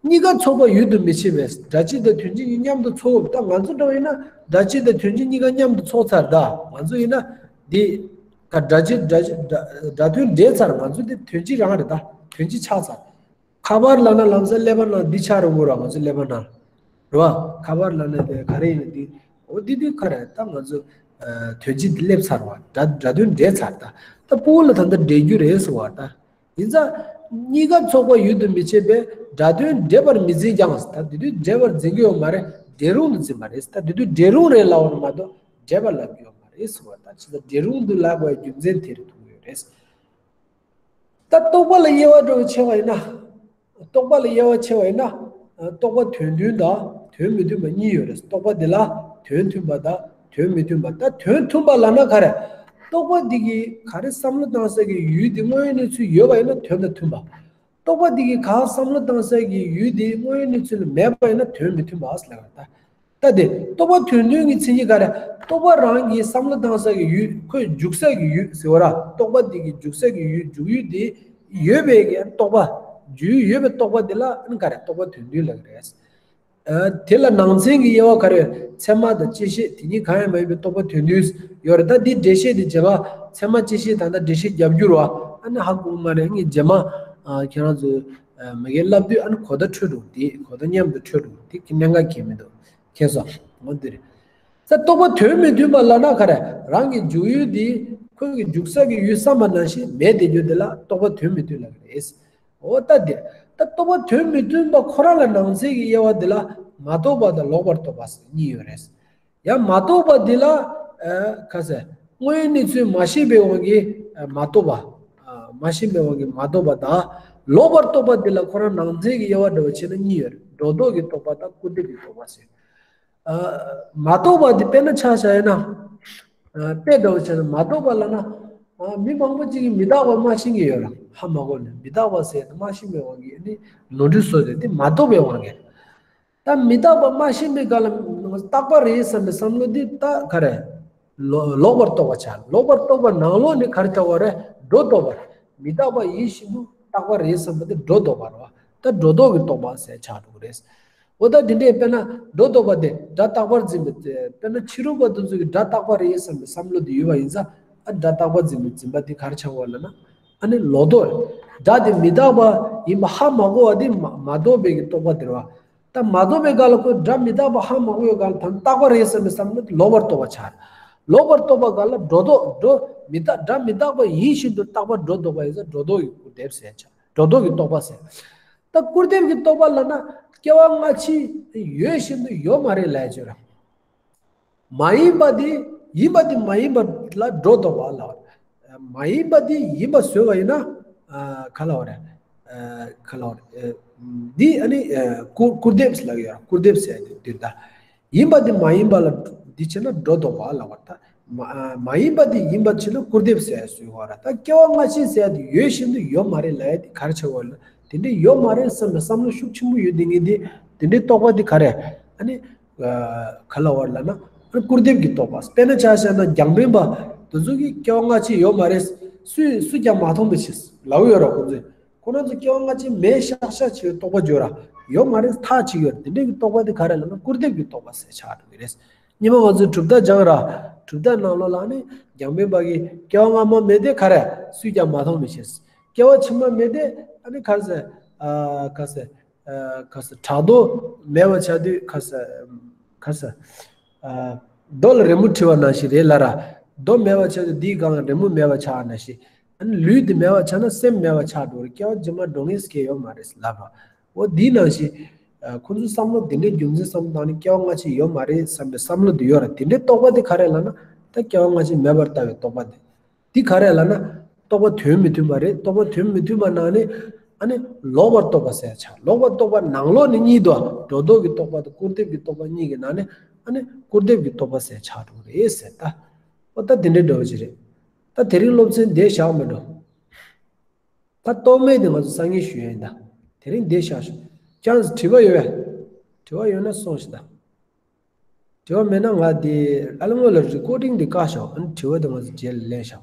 གཉིས་ཀ་ཚོགས་པ་ཡུལ་དུ་མི་བྱེད་པས། སྒྲ་སྤྱི་དང་དོན་སྤྱི་གཉིས་མཉམ་དུ་ཚོགས། ད་ང་ཚོ་འདྲ་བོ་ཡིན་ན་སྒྲ་སྤྱི་དང་དོན་སྤྱི་གཉིས་ཀ་མཉམ་དུ་ཚོགས་ཚར། ད་ང་ཚོ་ཡིན་ན་འདི་ག་སྒྲ་སྤྱི་སྒྲ་སྒྲ་སྒྲ་དོན་འདྲེས་ཚར། ང་ཚོ་འདི་དོན་སྤྱི་རང་རེད། ད་དོན་སྤྱི་ཆགས་ཚར། ཁ་པར་ལབ་ན་ལམ་སང་ཀླད་པ་ནང་འདི་ཆགས་རུང་བོ་ར། ང་ཚོ་ཀླད་པ་ནང་རེད་བ། ཁ་པར་ལབ་ན་དེ་ག་རེ་ཡིན་ན་འདི་འོ་འདི་འདི་ག་རེ། ད་ང་ཚོ་དོན་སྤྱི་འདི་སླེབས་ཚར་བ། སྒྲ་སྒྲ་དོན་འདྲེས་ཚར། ད་ད་ཕྲུ་གུ་ལ་ད་ལྟ་འདྲེས་རྒྱུ་རེད་ཟེར་བ། ད་ཡིན་ཙང་གཉིས་ཀ་ཚོགས་པ་ཡུལ་དུ་མི་བྱེད་པས། སྒྲ་དོན་འདྲེས་པར་མི་འཛིན་ཀྱང་། ད་དེ་དུས་འདྲེས་པར་འཛིན་གྱི་ཡོད་མ་རེད། འབྲེལ་རུང་དུ་འཛིན་པ་རེད། ད་དེ་དུས་འབྲེལ་རུང་རེད་ལབ་པ་མ་གཏོགས་འདྲེས་པ་ལབ་ཀྱི་ཡོད་མ་རེད་ཟེར་བ། ད་ཅི་ད་འབྲེལ་རུང་དུ་ལབ་པའི་རྒྱུ་མཚན་དེ་རེད་མཐོང་གི་ཡོད་རེད། ད་རྟོག་པ་ལ་དབྱེ་བ་འདྲ་བོ་ཕྱེ་བ་ཡིན་ན། རྟོག་པ་ལ་དབྱེ་བ་ཕྱེ་བ་ཡིན་ན། རྟོག་པ་དོན་མཐུན་དང་དོན་མི་མཐུན་པ་གཉིས་ཡོད་རེད། རྟོག་པ་འདི་ལ་དོན་མཐུན་པ་དང་དོན་མི་མཐུན་པ། ད་དོན་མཐུན་པ་ལབ་ན་ག་རེ། རྟོག་པ་འདི་གིས་ག་རེ་བསམ་བློ་བཏང་ས་གི་ཡུལ་འདི་དངོས་ཡོད་གནས་ཚུལ་ཡོད་པ་ཡིན་ན་དོན་དང་མཐུན་པ། རྟོག་པ་འདི་གིས་གང་བསམ་བློ་བཏང་ས་གི་ཡུལ་འདི་དངོས་ཡོད་གནས་ཚུལ་མེད་པ་ཡིན་ན་དོན་མི་མཐུན་པ་ལབ་པ་ད། ད་དེ་རྟོག་པ་དོན་མཐུན་གྱི་མཚན་ཉིད་ག་རེ། རྟོག་པ་རང་གིས་བསམ་བློ་བཏང་ས་གི་ཡུལ། ཁོས་འཇུག་ས་གི་ཡུལ་ཟེར་བ་ར། རྟོག་པ་འདི་གི་འཇུག་ས་གི་ཡུལ། འཇུག་ཡུལ་འདི་ཡོད་པའི་གི་རྟོག་པ། འཇུག་ཡུལ་ཡོད་པའི་རྟོག་པ་འདི་ལ་ཨ་ནི་ག་རེ། རྟོག་པ་དོན་མཐུན་ལབ་ཀྱི་རེད། ཨ་དེ་ལ་ནང་ཚན་གྱི་དབྱེ་བ་ག་རེ། ཚད་མ་དང་བཅད་ཤེས་དེ་གཉིས་གང་ཡང་མ་ཡིན་པའི་རྟོག་པ་དོན་མཐུན་ཡོད་རེད། ད་འདི་འགྲེལ་བཤད་འདི་རྗེས་མ་ཚད་མ་བཅད་ཤེས་ད་ལྟ་འགྲེལ་བཤད་རྒྱབ་རྒྱུ་རེད་བ། ཨ་ནི་ཧ་གོ་གི་མ་རེད། ངས་རྗེས་མ་ཨ་ཁྱེད་རང་ཚོ་ཨ་མ་གིར་བསླབ་དུས་ཨ་ནི་གོ་བརྡ་འཕྲོད་འགྲོ། དེ་གོ་བརྡ་མཉམ་དུ་འཕྲོད་འགྲོ། དེ་གི་གནད་འགག་གང་ཡང་མི་འདུག་མཁྱེན་སོང་། འོ་འདི་རེད། ས་རྟོག་པ་དོན་མི་མཐུན་པ་ལབ་ན་ག་རེ། རང་གི་འཇུག་ཡུལ་འདི་ཁོའི་གི་འཇུག་ས་གི་ཡུལ་བསམ་པ་ནང་བཞིན་མེད་བསྡད་རྒྱུ་འདི་ལ་རྟོག་པ་དོན་མི་མཐུན་ལབ་ཀྱི་རེད། འོ་ད་འདི་ད་རྟོག་པ་དོན་མི་མཐུན་པ་ཁོ་རང་ལ་ནང་ཚན་གྱི་དབྱེ་བ་འདི་ལ་མ་རྟོགས་པ་དང་ལོག་པར་རྟོག་པ་ཟེར་གཉིས་ཡོད་རེད། ཡང་མ་རྟོགས་པ་འདི་ལ་ཨ་ག་ཟེར། དངོས་ཡོད་གནས་ཚུལ་མ་ཤེས་པའི་དབང་གིས་ཨ་མ་རྟོགས་པ། ཨ་མ་ཤེས་པའི་དབང་གིས་མ་རྟོགས་པ་དང་ལོག་པར་རྟོག་པ་འདི་ལ་ཁོ་རང་ནང་ཚན་གྱི་དབྱེ་བ་འདྲ་བོ་ཕྱེ་ན་གཉིས་ཡོད་རེད། སྒྲོ་འདོགས་ཀྱི་རྟོག་པ་དང་སྐུར་འདེབས་ཀྱི་རྟོག་པ་ཟེར། ཨ་མ་རྟོགས་པ་འདི་དཔེར་ན་ཆ་བཞག་ཡིན་ན། ཨ་དཔེ་འདྲ་བོ་བྱས་ན་མ་རྟོགས་པ་ལབ་ན། ཨ་མི་མང་པོ་ཅིག་གིས་མི་རྟག་པ་མ་ཤེས་མཁན་ཡོད་ར། ཧ་མ་གོ་ནས་མི་རྟག་པ་ཟེར་ནས་མ་ཤེས་པའི་དབང་གིས་ནི་ནོར་འཁྲུལ་བཟོས་ཏེ་འདི་མ་རྟོགས་པའི་དབང་གིས། ད་མི་རྟག་པ་མ་ཤེས་པའི་སྒང་ལ་རྟག་པ་རེད་བསམ་པའི་བསམ་བློ་འདི་ད་ག་རེ། ལོ་ལོག་པར་རྟོག་པ་ཆགས། ལོག་པར་རྟོག་པ་ནང་ལོགས་ནས་ག་རེ་ཆགས་པ་རེད། སྒྲོ་འདོགས་པ་རེད། མི་རྟག་པ་ཡིན་བཞིན་དུ་རྟག་པ་རེད་བསམ་པ་འདི་སྒྲོ་འདོགས་པ་རེད་བ། ད་སྒྲོ་འདོགས་ཀྱི་རྟོག་པ་ཟེར་ཆགས་འགྲོ་གི་རེད། འོ་ད་དེ་འདྲའི་དཔེར་ན་སྒྲོ་འདོགས་པ་དེ་སྒྲ་རྟག་པར་འཛིན་པའི་དཔེར་ན་ཕྱི་རོལ་པ་དེ་ཚོ་གིས་སྒྲ་རྟག་པ་རེད་བསམ་པའི་བསམ་བློ་དེ་ཡོད་པ་ཡིན་ཙང་ཨ་སྒྲ་རྟག་པར་འཛིན་པའི་འཛིན་པ་དེ་ག་རེ་ཆགས་པ་ལབ་ན་ཨ་ནི་ལོག་རྟོག་སྒྲ་དེ་མི་རྟག་པ་ཡིན་པ་ཧ་མ་གོ་བ་དེ་མ་མ་རྟོགས་པའི་གི་རྟོག་པ་དེ་རེད་བ། ད་མ་རྟོགས་པའི་སྒང་ལ་ཁོས་སྒྲ་མི་རྟག་པ་ཧ་མ་གོ་བའི་སྒང་ལ་ད་རྟག་པ་རེད་བསམ་པའི་བསམ་བློ་དེ་ལོག་པར་རྟོག་པ་ཆགས། ལོག་པར་རྟོག་པ་སྒང་ལ་སྒྲོ་འདོགས་སྒྲོ་མི་རྟག་སྒྲ་མི་རྟག་པ་ཡིན་བཞིན་དུ་རྟག་པར་སྒྲོ་འདོགས་པ་ཡིན་ཙང་སྒྲོ་འདོགས་ཀྱི་སྐུར་འདེབས་ཟེར་ཆགས། སྒྲོ་འདོགས་ཀྱི་རྟོག་པ་ཟེར། ད་སྐུར་འདེབས་ཀྱི་རྟོག་པ་ལབ་ན་སྐྱེ་བ་སྔ་ཕྱི་ཡོད་བཞིན་དུ་ཡོད་མ་རེད་ལབ་ཡ་ཅིག་ཡོད་ར། མ་ཡིན་པ་དེ་ཡིན་པ་དེ་མ་ཡིན་པ་ལ་སྒྲོ་འདོགས་པ་ལབ་པ་རེད། མ་ཡིན་པ་དེ་ཡིན་པ་བཟོས་པ་ཡིན་ན་ཨ་ག་ལབ་པ་རེད། ཨ་ག་ལབ་པ་རེད། ཨ་འདི་ཨ་ནི་ཨ་སྐུར་སྐུར་འདེབས་ལབ་ཀྱི་ཡོད་ར། སྐུར་འདེབས་ཟེར་ཡ་དེ་འདིར་ད། ཡིན་པ་དེ་མ་ཡིན་པ་ལ་འདི་བྱས་ན་སྒྲོ་འདོགས་པ་ལབ་པ་ད། མ་མ་ཡིན་པ་དེ་ཡིན་པ་བྱས་ན་སྐུར་འདེབས་ཟེར་ཡ་བཟོས་པ་ར། ད་སྐྱེ་བ་སྔ་ཕྱི་ཟེར་ཡ་དེ་ཡོད་བཞིན་དུ་ཡོད་མ་རེད་ལབ་ཡ་དེ་ག་རེ་ཆགས་པ་ལ་དེ་འདྲའི་ཡོད་མ་རེད་བསམ་པའི་བསམ་བློ་ཤུགས་ཆེན་པོ་ཡོད་དེ་ངས་དེ་དེ་འདྲའི་རྟོག་པ་དེ་ག་རེ་ཨ་ནི་ག་ལབ་པ་ལབ་ན་སྐུར་འདེབས་ཀྱི་རྟོག་པ། དཔེར་ན་ཆ་བཞག་ན་རྒྱང་འཕེན་པ་དེ་ཚོ་གིས་སྐྱེ་བ་སྔ་ཕྱི་ཡོད་མ་རེད། སུས་སུས་ཀྱང་མ་མཐོང་བའི་ཕྱིར་ལབ་ཡོད་ར། ཁོང་ཚོས་ཁོ་རང་ཚོ་སྐྱེ་བ་སྔ་ཕྱི་མེད་ཤག་ཤག་བྱེད་པའི་རྟོག་པ་བརྗོད་ར། ཡོད་མ་རེད་ཐག་ཆོད་ཡོད་ར། དེ་འདྲའི་གི་རྟོག་པ་དེ་ག་རེ་ལབ་ན་སྐུར་འདེབས་ཀྱི་རྟོག་པ་ཟེར་ཆགས་འགྲོ་གི་རེད། སྔོན་མ་ང་ཚོས་གྲུབ་མཐའ་སྦྱངས་ར། གྲུབ་མཐའ་ནང་ལོགས་ལ་ནི་རྒྱང་འཕེན་པ་གིས་སྐྱེ་བ་སྔ་མ་མེད་དེ་ག་རེ་སུས་ཀྱང་མ་མཐོང་བའི་ཕྱིར། སྐྱེ་བ་ཕྱི་མ་མེད་དེ་ཨ་ནི་ག་རེ་ཟེར། ཨ་ག་རེ་ཟེར། ཨ་ག་ཟེར་བྲག་རྡོ་མེད་པ་ཆགས་དུས་ག་ཟེར་ག་ཟེར། ཨ་རྡོ་ལ་རི་མོ་བྲིས་པ་ནང་བཞིན་རེད་ལབ་ར། རྡོ་མེད་པ་ཆགས་དུས་འདིའི་སྒང་ལ་རི་མོ་མེད་པ་ཆགས་པ་ནང་བཞིན། ཨ་ནི་ལུས་འདི་མེད་པ་ཆགས་ན་སེམས་མེད་པ་ཆགས་འགྲོ་རེད། སྐྱེ་བ་རྗེས་མ་འགྲོ་མཁན་སྐྱེ་ཡོད་མ་རེད་ལབ་ར། འོ་འདིའི་ནང་བཞིན། ཨ་ཁོ་ཚོའི་བསམ་བློ་འདི་འདྲའི་རྒྱུ་མཚན་བསམ་བློ་བཏང་ནས་སྐྱེ་བ་སྔ་ཕྱི་ཡོད་མ་རེད་བསམ་པའི་བསམ་བློ་འདི་ཡོད་ར། དེ་འདྲའི་རྟོག་པ་དེ་ག་རེ་ལབ་ན་ ད་སྐྱེ་བ་སྔ་ཕྱི་མེད་པར་ལྟ་བའི་རྟོག་པ་དེ། འདི་ག་རེ་ལབ་ན། རྟོག་པ་དོན་མི་མཐུན་པ་རེད། རྟོག་པ་དོན་མི་མཐུན་པ་ནང་ནས་ཨ་ནི་ལོག་པར་རྟོག་པ་ཟེར་ཆགས། ལོག་པར་རྟོག་པ་ནང་ལོགས་ནས་གཉིས་འདུག་སྒྲོ་འདོགས་ཀྱི་རྟོག་པ་དང་སྐུར་འདེབས་ཀྱི་རྟོག་པ་གཉིས་ཀྱི་ནང་ནས་ཨ་ནི་སྐུར་འདེབས་ཀྱི་རྟོག་པ་ཟེར་ཆགས་འགྲོ་གི་རེད་ཟེར་ད། ཨོ་ད་དེ་འདྲའི་འདྲ་བོ་ཅིག་རེད། ད་དེ་རིང་སློབ་ཚན་འདིར་བཞག་མི་འགྲོ། ད་རྟོག་མེད་དེ་ང་ཚོ་སང་ཉིན་ཞུ་ཡ་ཡིན་ད། དེ་རིང་འདིར་བཞག་ཞུ། ཅང་དྲི་བ་ཡོད་པས། དྲི་བ་ཡོད་ན་གསུངས་ཤིག་ད། དྲི་བ་མེད་ན་ང་འདི་ཨ་ལ་སྔོན་ལ་རི་ཀོར་ཌིང་འདི་བཀག་བཞག་ཨ་ནི་དྲི་བ་དེ་ང་ཚོ་རྗེས་ལ་ལེན་བཞག